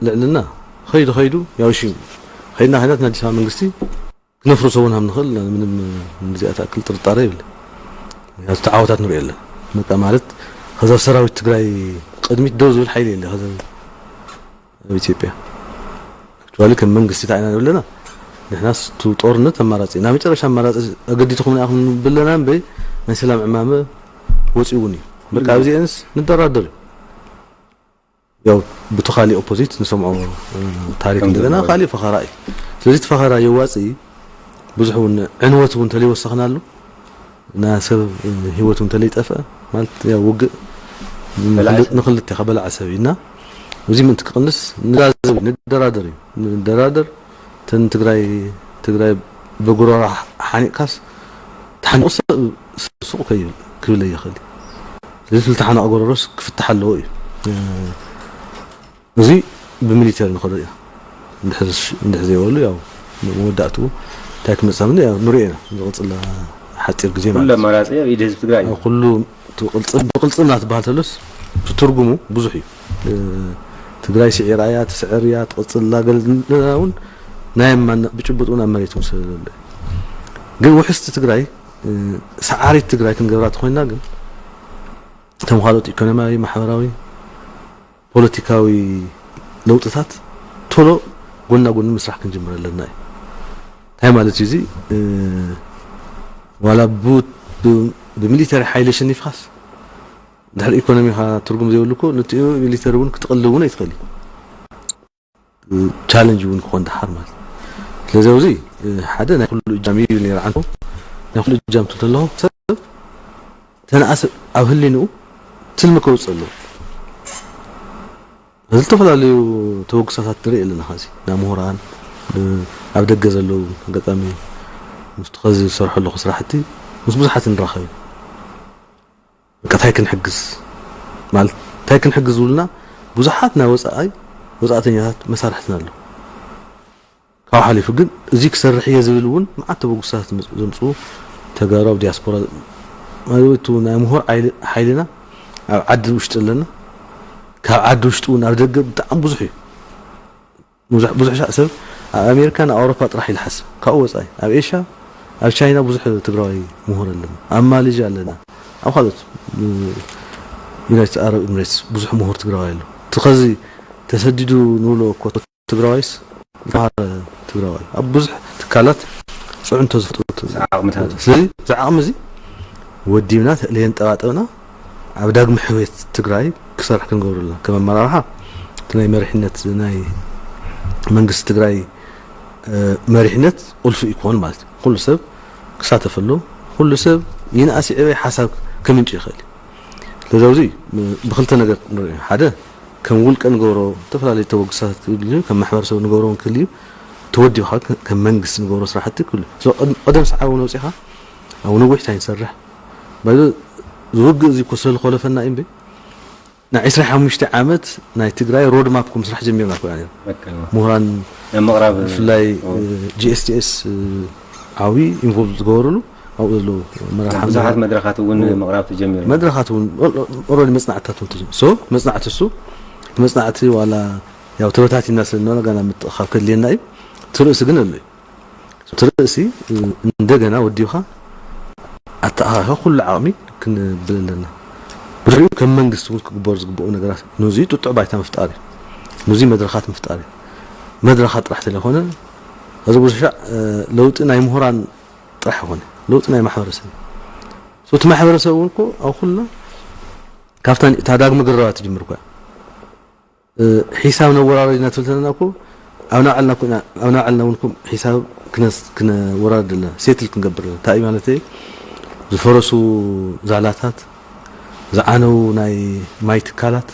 ልዕልና ኸይዱ ኸይዱ ያው ሺ ኸይድና ኸይድና እቲ ናይ ኣዲስ ኣበባ መንግስቲ ክነፍርሶ እውን ከም ንኽእል ምንም ንዚኣ ትኣክል ጥርጣረ የብለ። ምክንያቱ ተዓወታት ንሪኦ ኣለና። በቃ ማለት ከዛ ሰራዊት ትግራይ ቅድሚት ደው ዝብል ሓይሊ የለ ከዛ ኣብ ኢትዮጵያ። ኣክቹዋሊ ከም መንግስቲ እንታይ ኢና ንብል ኣለና? ንሕናስ እቲ ጦርነት ኣማራፂ ናይ መጨረሻ ኣማራፂ ኣገዲድኩም ኢና ክንብል ኣለና እምበይ ናይ ሰላም ዕማመ ወፂኡ እውን እዩ። በቃ ኣብዚአንስ ንደራደር እዩ። ያው ብቲ ካሊእ ኦፖዚት ንሰምዖ ታሪክ እንደገና ካሊእ ፈኸራ እዩ። ስለዚ እቲ ፈኸራ የዋፅእ ብዙሕ እውን ዕንወት እውን ተለይወሰኽናሉ እና ሰብ ህይወት እውን ተለይጠፍአ ማለት ያው ውግእ ንክልተ ከበላዓ ሰብ ኢና። እዚ ምእንቲ ክቕንስ ንዛዘብ ንደራደር እዩ ንደራደር ተን ትግራይ ትግራይ ብጉሮራ ሓኒቕካስ ተሓኒቑ ሰብ ሱቕ ከይብል ክብል የኽእል እዩ። ስለዚ ዝተሓነቐ ጎረሮስ ክፍታሕ ኣለዎ እዩ። እዚ ብሚሊተሪ ንኸዶ ኢና እንድሕር ዘይበሉ ያው መወዳእትኡ እንታይ ክመፅእ ምንዲ ያው ንሪኦ ኢና ዝቕፅል ሓፂር ግዜ ኩሉ ማለት እዩ። ኣማራፂ ኣብ ኢድ ህዝቢ ትግራይ እዩ። ኩሉ እቲ ቅልፅም ብቅልፅም እናትበሃል ተሎስ እቲ ትርጉሙ ብዙሕ እዩ። ትግራይ ስዒራ እያ ትስዕር እያ ትቕፅል እላ ገለ እውን ናይ የማን ብጭቡጥ እውን ኣብ መሬት እውን ስለዘሎ እዩ። ግን ውሕስቲ ትግራይ ሰዓሪት ትግራይ ክንገብራ ተኮይንና ግን እቶም ካልኦት ኢኮኖሚያዊ ማሕበራዊ ፖለቲካዊ ለውጥታት ቶሎ ጎና ጎኒ ምስራሕ ክንጅምር ኣለና እዩ። እንታይ ማለት እዩ እዚ ዋላ ብሚሊተሪ ሓይሊ ኣሸኒፍካስ ድሕሪ ኢኮኖሚኻ ትርጉም ዘይብሉ እኮ ነቲ ሚሊተሪ እውን ክትቕልብ እውን ኣይትኽእል ቻለንጅ እውን ክኾን ደሓር ማለት ስለዚ ኣብዚ ሓደ ናይ ኩሉ እጃም እዩ ነይሩ ዓንቶ ናይ ኩሉ እጃም ትተለኹ ሰብ ተነኣስ ኣብ ህሊንኡ ትልሚ ከውፅእ ኣለዎ። እዚ ዝተፈላለዩ ተበግሶታት ንርኢ ኣለና። ኸዚ ናብ ምሁራን ኣብ ደገ ዘለዉ ኣጋጣሚ ምስቲ ኸዚ ዝሰርሑ ኣለኹ ስራሕቲ ምስ ብዙሓት ንራኸብ ኢና። በቃ እንታይ ክንሕግዝ ማለት እንታይ ክንሕግዝ ዝብሉና ብዙሓት ናይ ወፃኣይ ወፃእተኛታት መሳርሕትና ኣለዉ። ካብኡ ሓሊፉ ግን እዚ ክሰርሕ እየ ዝብል እውን መዓት ተበግሶታት ዘምፅኡ ተጋሩ ኣብ ዲያስፖራ ማለት እቲ ናይ ምሁር ሓይልና ኣብ ዓዲ ውሽጢ ኣለና ካብ ዓዲ ውሽጢ እውን ኣብ ደገ ብጣዕሚ ብዙሕ እዩ ብዙሕ ሻዕ ሰብ ኣብ ኣሜሪካ ናብ ኣውሮፓ ጥራሕ ኢሉ ሓስብ ካብኡ ወፃኢ ኣብ ኤሽያ ኣብ ቻይና ብዙሕ ትግራዋይ ምሁር ኣለና ኣብ ማሌዥያ ኣለና ኣብ ካልኦት ዩናይትድ ኣረብ ኤምሬትስ ብዙሕ ምሁር ትግራዋይ ኣሎ እቲ ኸዚ ተሰዲዱ ንብሎ እኮ ትግራዋይስ ዝተማሃረ ትግራዋይ ኣብ ብዙሕ ትካላት ፅዕንቶ ዝፈጥሩ ስለዚ እዚ ዓቕሚ እዚ ወዲብና ተእልየን ጠባጠብና ኣብ ዳግመ ሕውየት ትግራይ ክሰርሕ ክንገብሩ ኣለና። ከም ኣመራርሓ እቲ ናይ መሪሕነት ናይ መንግስቲ ትግራይ መሪሕነት ቁልፊ እዩ ክኾን ማለት እዩ። ኩሉ ሰብ ክሳተፈሉ፣ ኩሉ ሰብ ይንኣስ ይዕበ ሓሳብ ከምንጭ ይኽእል እዩ። ስለዚ ኣብዚ ብክልተ ነገር ንሪኦ። ሓደ ከም ውልቀ ንገብሮ ዝተፈላለዩ ተበግሳት ክህሉ፣ ከም ማሕበረሰብ ንገብሮ እውን ክህሉ እዩ። ተወዲብካ ከም መንግስቲ ንገብሮ ስራሕቲ ክህሉ። ቀደም ሰዓብ እውን ወፂኻ ኣብ ነዊሕ እንታይ ንሰርሕ ባይዞ ዝውግእ እዚ እኮ ስለ ዝኾለፈና እዩ እምበይ። ናይ ዕስራ ሓሙሽተ ዓመት ናይ ትግራይ ሮድ ማፕ ኮም ስራሕ ጀሚርና እኮ ኢና ነርና። ምሁራን ምቕራብ ብፍላይ ጂኤስቲኤስ ዓብዪ ኢንቮልቭ ዝገበሩሉ ኣብኡ ዘለዉ መራሕቲ ብዙሓት መድረኻት እውን ምቕራብ ተጀሚሩ። መድረኻት እውን ኦልሬዲ መፅናዕትታት እውን ተጀሚሩ። ሶ መፅናዕቲ እሱ እቲ መፅናዕቲ ዋላ ያው ተበታቲና ስለ ንበና ጋና ምትእኻብ ከድልየና እዩ። እቲ ርእሲ ግን ኣሎ እዩ። እቲ ርእሲ እንደገና ወዲብካ ኣተኣኻኺኻ ኩሉ ዓቕሚ ክንብል ኣለና። ብድሕሪኡ ከም መንግስቲ እውን ክግበሩ ዝግብኡ ነገራት ነዙይ ጥጡዕ ባይታ ምፍጣር እዩ። ነዙይ መድረኻት ምፍጣር እዩ። መድረኻት ጥራሕ ተለይኮነ እዚ ብዙሻዕ ለውጢ ናይ ምሁራን ጥራሕ ይኾነ ለውጢ ናይ ማሕበረሰብ እዩ። እቲ ማሕበረሰብ እውን እኮ ኣብ ኩልና ካብታ እታ ዳግመ ግረባ ትጅምር እኮ እያ። ሒሳብ ነወራረድ ኢና ትብል ዘለና እኮ ኣብ ናዕልና እኮ ኢና- ኣብ ናዕልና እውን እኮ ሒሳብ ክነስ- ክነወራርድ ኣለና፣ ሴትል ክንገብር ኣለና። እንታይ እዩ ማለት እዩ? ዝፈረሱ ዛላታት፣ ዝዓነው ናይ ማይ ትካላት፣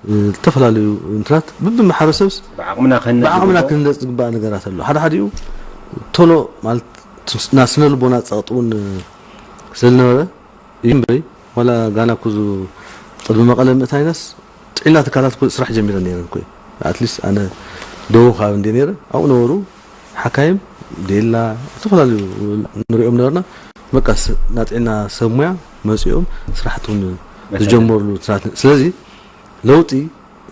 እ፣ ዝተፈላለዩ እንትናት ብብማሕበረሰብስ ብዓቕምና ክህነፅ ብዓቕምና ዝግብኦ ክህነፅ ዝግባእ ነገራት ኣሎ። ሓደ ሓዲኡ ቶሎ ማለት ና ስነ ልቦና ፀቕጢ እውን ስለዝነበረ እዩ እምበይ ዋላ ጋና ኩዙ ቅድሚ መቐለ ምእታይናስ ጥዕና ትካላት እኮ ስራሕ ጀሚረን ነይረን እኮ። ኣትሊስት ኣነ ደቡብ ከባቢ እንደ ነይረ ኣብኡ ነበሩ ሓካይም ዴላ ዝተፈላለዩ ንሪኦም ነበርና። በቃ ስ- ናጥዕና ሰብ ሙያ መፂኦም ስራሕቲ እውን ዝጀመሩሉ ስራሕቲ። ስለዚ ለውጢ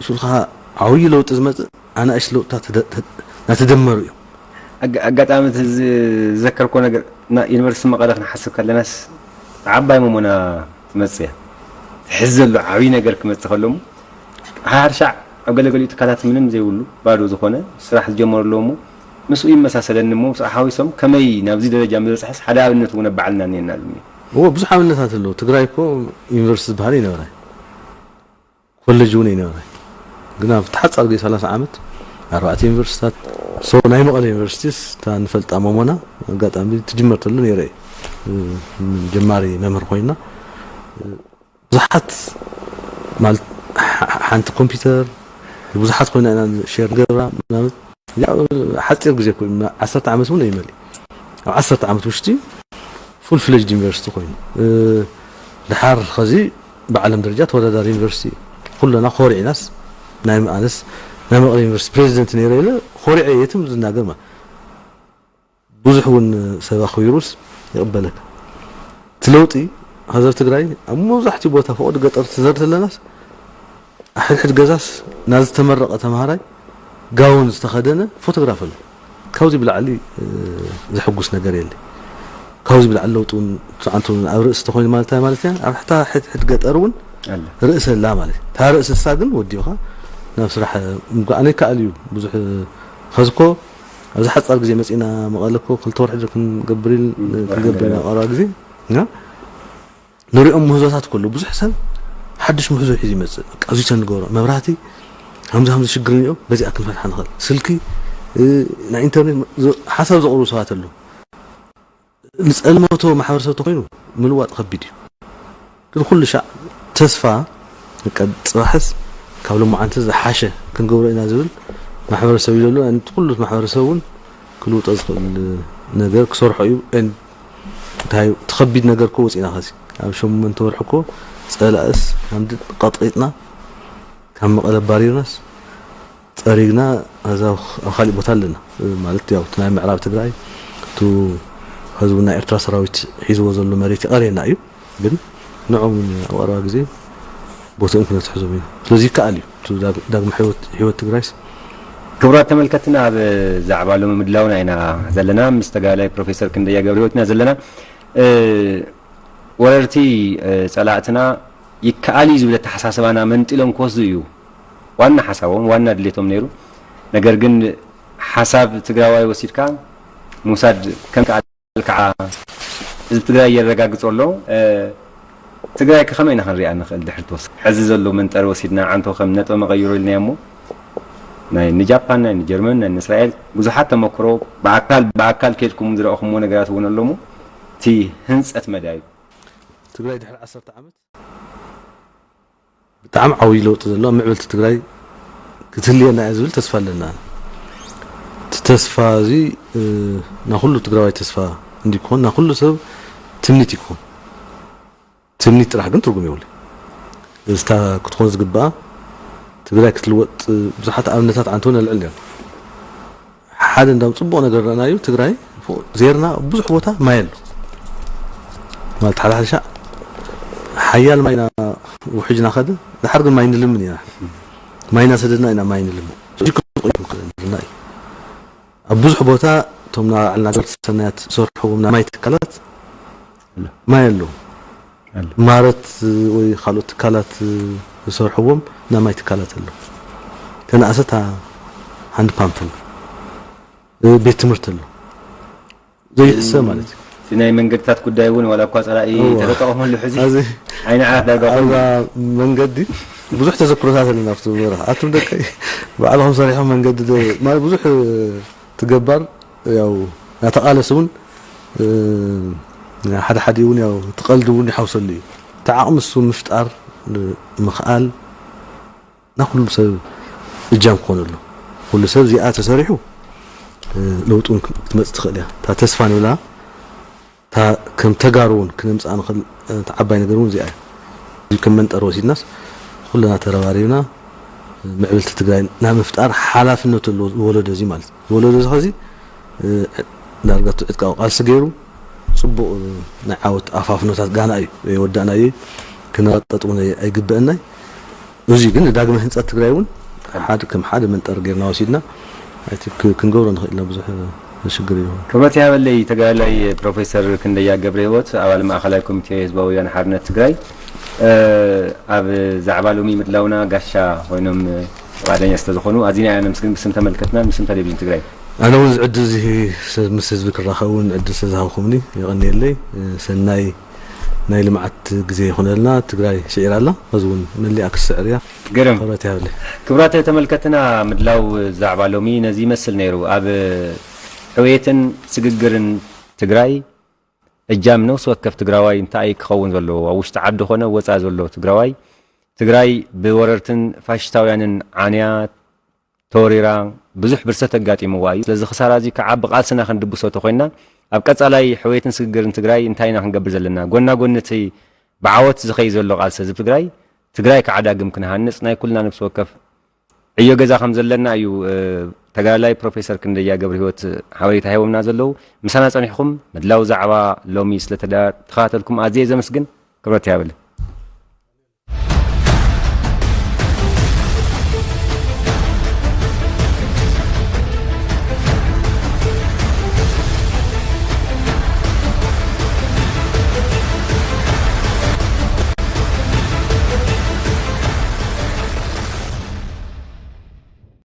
ሽልካ ዓብዪ ለውጢ ዝመፅእ ኣናእሽት ለውጥታት ተደ- ተ- እናተደመሩ እዮም። ኣጋ- ኣጋጣሚ እቲ ዝዘከርኮ ነገር ና- ዩኒቨርሲቲ መቐለ ክንሓስብ ከለናስ ዓባይ መሞና ትመፅእ እያ። ትሕዝ ዘሎ ዓብዪ ነገር ክመፅእ ከሎ እሞ ሓርሻዕ ኣብ ገለገሊኡ ትካላት ምንም ዘይብሉ ባዶ ዝኾነ ስራሕ ዝጀመሩ ኣለዉ እሞ ምስኡ ይመሳሰለኒ እሞ ምስኡ ሓዊሶም ከመይ ናብዚ ደረጃ ምበፅሐስ ሓደ ኣብነት እውን ኣባዕልና እኒአና ዝኒ እዎ ብዙሕ ኣብነታት ኣለዉ። ትግራይ እኮ ዩኒቨርሲቲ ዝበሃል ይነበረ ኮሌጅ እውን ይነበረ ግን ኣብ ተሓፃር ግዜ ሰላሳ ዓመት ኣርባዕተ ዩኒቨርሲቲታት ሶ ናይ መቐለ ዩኒቨርሲቲስ እታ ንፈልጣ መሞና ኣጋጣሚ ትጅመር ተሎ ነይረ እየ ጀማሪ መምህር ኮይና ብዙሓት ማለት ሓንቲ ኮምፒውተር ብዙሓት ኮይና ኢና ሼር ገብራ ምናምን ሓፂር ግዜ ኮይኑ ዓሰርተ ዓመት እውን ኣይመልእ ኣብ ዓሰርተ ዓመት ውሽጢ ፉል ፍሌጅድ ዩኒቨርሲቲ ኮይኑ ድሓር ኸዚ ብዓለም ደረጃ ተወዳዳሪ ዩኒቨርሲቲ ኩለና ኮሪዕናስ ናይ ኣነስ ናይ መቐለ ዩኒቨርሲቲ ፕሬዚደንት ነይረ ኢለ ኮሪዐ የትም ዝናገር ማለት ብዙሕ እውን ሰብ ኣኽቢሩስ ይቕበለካ እቲ ለውጢ ኸዚ ኣብ ትግራይ ኣብ መብዛሕትኡ ቦታ ፈቐዱ ገጠር ትዘር ተለናስ ሕድሕድ ገዛስ ናዝተመረቐ ተምሃራይ ጋውን ዝተኸደነ ፎቶግራፍ ኣሎ ካብዚ ብላዕሊ ዘሐጉስ ነገር የለ ካብዚ ብላዕሊ ለውጢ እውን ትዓንቱ ኣብ ርእሲ ተኮይኑ ማለት እንታይ ማለት እያ ኣብ ሕታ ሕድሕድ ገጠር እውን ርእሰ ላ ማለት እታ ርእሰ እሳ ግን ወዲኻ ናብ ስራሕ ምጓዓነ ይከኣል እዩ ብዙሕ ኸዝኮ ኣብዚ ሓፃር ግዜ መፂና መቐለ እኮ ክልተ ወርሒ ክንገብር ክንገብር ኢና ቀረባ ግዜ ንሪኦም ምህዞታት ከሎ ብዙሕ ሰብ ሓድሽ ምህዞ ሒዙ ይመፅእ በቃ እዙይ ንገብሮ መብራህቲ ከምዚ ከምዚ ሽግር እኒኦ በዚኣ ክንፈትሓ ንኽእል ስልኪ ናይ ኢንተርኔት ሓሳብ ዘቕርቡ ሰባት ኣለዉ ዝፀልመቶ ማሕበረሰብ ተኮይኑ ምልዋጥ ከቢድ እዩ ግን ኩሉ ሻዕ ተስፋ በቃ ፅባሕስ ካብ ሎማዓንቲ ዝሓሸ ክንገብሮ ኢና ዝብል ማሕበረሰብ እዩ ዘሎ ኩሉ ማሕበረሰብ እውን ክልውጦ ዝኽእል ነገር ክሰርሖ እዩ እንታይ እቲ ከቢድ ነገር እኮ ወፂና ኸዚ ኣብ ሸሞንተ ወርሒ እኮ ፀላእስ ሓምድ ቀጥቂጥና ካብ መቐለ ኣባሪርናስ ፀሪግና ኸዚ ኣብ ካሊእ ቦታ ኣለና ማለት ያው እቲ ናይ ምዕራብ ትግራይ እቱ ኸዚ እውን ናይ ኤርትራ ሰራዊት ሒዝዎ ዘሎ መሬት ይቐርየና እዩ ግን ንዖም እውን ኣብ ቀረባ ግዜ ቦትኦም ክነትሕዞም ኢና ስለዚ ይከኣል እዩ ዳግሚ ህይወት ትግራይስ ክቡራት ተመልከትና ኣብ ዛዕባ ሎሚ ምድላውና ኢና ዘለና ምስ ተጋዳላይ ፕሮፌሰር ክንደያ ገብረህይወት ኢና ዘለና ወረርቲ ፀላእትና ይከኣል እዩ ዝብል ኣተሓሳስባና መንጢሎም ክወስዱ እዩ ዋና ሓሳቦም ዋና ድሌቶም ነይሩ ነገር ግን ሓሳብ ትግራዋይ ወሲድካ ምውሳድ ከም ከዓ ህዝቢ ትግራይ የረጋግጾ ኣሎ። ትግራይ ከ ከመይ ኢና ክንሪኣ ንኽእል ድሕሪ ተወሰነ? ሕዚ ዘሎ መንጠሪ ወሲድና ዓንቶ ከም ነጥበ መቐይሮ ኢልናዮ እሞ ናይ ንጃፓን ናይ ንጀርመን ናይ ንእስራኤል ብዙሓት ተመክሮ ብኣካል ብኣካል ከድኩም ዝረእኹምዎ ነገራት እውን ኣሎ እሞ እቲ ህንፀት መዳዩ ትግራይ ድሕሪ ዓሰርተ ዓመት ብጣዕሚ ዓብዪ ለውጢ ዘሎ ምዕብልቲ ትግራይ ክትህልየና እያ ዝብል ተስፋ ኣለና። እቲ ተስፋ እዚ ናኩሉ ትግራዋይ ተስፋ እንዲክኾን ናኩሉ ሰብ ትምኒት ይክኾን። ትምኒት ጥራሕ ግን ትርጉም የብሉ። እዝታ ክትኾን ዝግባኣ ትግራይ ክትልወጥ ብዙሓት ኣብነታት ዓንተውን ኣልዕል እዮም። ሓደ እንዳም ፅቡቕ ነገር ረእናዩ ትግራይ ዜርና ብዙሕ ቦታ ማይ ኣሎ። ማለት ሓደ ሓደ ሻዕ ሓያል ማይና ውሕጅና ከደ ድሓር ግን ማይ ንልምን ኢና። ማይና ሰደድና ኢና ማይ ንልምን። ሕጂ ክንቆይ ክንክእል ንኽእል ኢና እዩ። ኣብ ብዙሕ ቦታ እቶም ናባዕልና ገር ሰናያት ዝሰርሕዎም ናይ ማይ ትካላት ማይ ኣሎ። ማረት ወይ ካልኦት ትካላት ዝሰርሕዎም ናይ ማይ ትካላት ኣሎ። ተናእሰት ሃንድ ፓምፕ ኣሎ። ቤት ትምህርቲ ኣሎ። ዘይሕሰብ ማለት እዩ። እቲ ናይ መንገድታት ጉዳይ እውን ዋላ እኳ ፀላኢ ተተጠቐመሉ ሕዚ ኣይንዓት ዳርጋ ኣዛ መንገዲ ብዙሕ ተዘክሮታት ኣለና ኣብቲ ምብራህ ኣቱም ደቀይ ባዕልኹም ሰሪሖም መንገዲ ብዙሕ ትገባር ያው ናተቃለስ እውን ሓደ ሓደ እውን ያው ትቀልድ እውን ይሓውሰሉ እዩ። ተዓቕሚ እሱ ምፍጣር ምኽኣል ናኩሉ ሰብ እጃም ክኾነሉ ኩሉ ሰብ እዚኣ ተሰሪሑ ለውጥ እውን ክትመፅእ ትኽእል እያ። እታ ተስፋ ንብላ እታ ከም ተጋሩ እውን ክነምፅኣ ንኽእል እታ ዓባይ ነገር እውን እዚኣ እያ። እዚ ከም መንጠር ወሲድናስ ኩልና ተረባሪብና ምዕብልቲ ትግራይ ናይ ምፍጣር ሓላፍነት ኣለዎ ወለዶ እዚ ማለት እዩ። ወለዶ እዚ ኸዚ ዳርጋ ዕጥቃዊ ቃልሲ ገይሩ ፅቡቕ ናይ ዓወት ኣፋፍኖታት ጋና እዩ የወዳእናዮ። ክነቐጠጥ እውን ኣይግበአናይ። እዚ ግን ንዳግመ ህንፀት ትግራይ እውን ሓደ ከም ሓደ መንጠር ጌርና ወሲድና ክንገብሮ ንኽእል ኢና። ብዙሕ ሽግር እዩ። ክብረት ይሃበለይ ተጋዳላይ ፕሮፌሰር ክንደያ ገብረ ህይወት ኣባል ማእኸላይ ኮሚቴ ህዝባዊ ወያነ ሓርነት ትግራይ። ኣብ ዛዕባ ሎሚ ምድላውና ጋሻ ኮይኖም ፍቓደኛ ስለዝኾኑ ኣዚና ኢና ነመስግን ብስም ተመልከትናን ብስም ቴሌቪዥን ትግራይ። ኣነ እውን ዝዕድል እዚ ምስ ህዝቢ ክራኸብ እውን ዕድል ስለዝሃብኩምኒ የቐንየለይ። ሰናይ ናይ ልምዓት ግዜ ይኹነልና። ትግራይ ስዒራ ኣላ፣ ሕዚ እውን መሊኣ ክትስዕር እያ። ግርም። ክብረት ይሃብለይ። ክቡራት ተመልከትና ምድላው ዛዕባ ሎሚ ነዚ ይመስል ነይሩ። ኣብ ሕውየትን ስግግርን ትግራይ እጃም ነፍሲ ወከፍ ትግራዋይ እንታይ ክኸውን ዘለዎ ኣብ ውሽጢ ዓዲ ኾነ ወፃኢ ዘሎ ትግራዋይ ትግራይ ብወረርትን ፋሽስታውያንን ዓንያ ተወሪራ ብዙሕ ብርሰት ኣጋጢምዋ እዩ። ስለዚ ክሳራ እዚ ከዓ ብቃልስና ክንድብሶ ተኮይንና ኣብ ቀፃላይ ሕውየትን ስግግርን ትግራይ እንታይ ኢና ክንገብር ዘለና ጎና ጎኒ እቲ ብዓወት ዝኸይ ዘሎ ቃልሲ ህዝቢ ትግራይ ትግራይ ከዓ ዳግም ክንሃንፅ ናይ ኩልና ነብሲ ወከፍ ዕዮ ገዛ ከም ዘለና እዩ ተጋዳላይ ፕሮፌሰር ክንደያ ገብረ ህይወት ሓበሬታ ሂቦምና ዘለዉ። ምሳና ፀኒሕኩም ምድላው ዛዕባ ሎሚ ስለተከታተልኩም ኣዝየ ዘመስግን። ክብረት ያብል።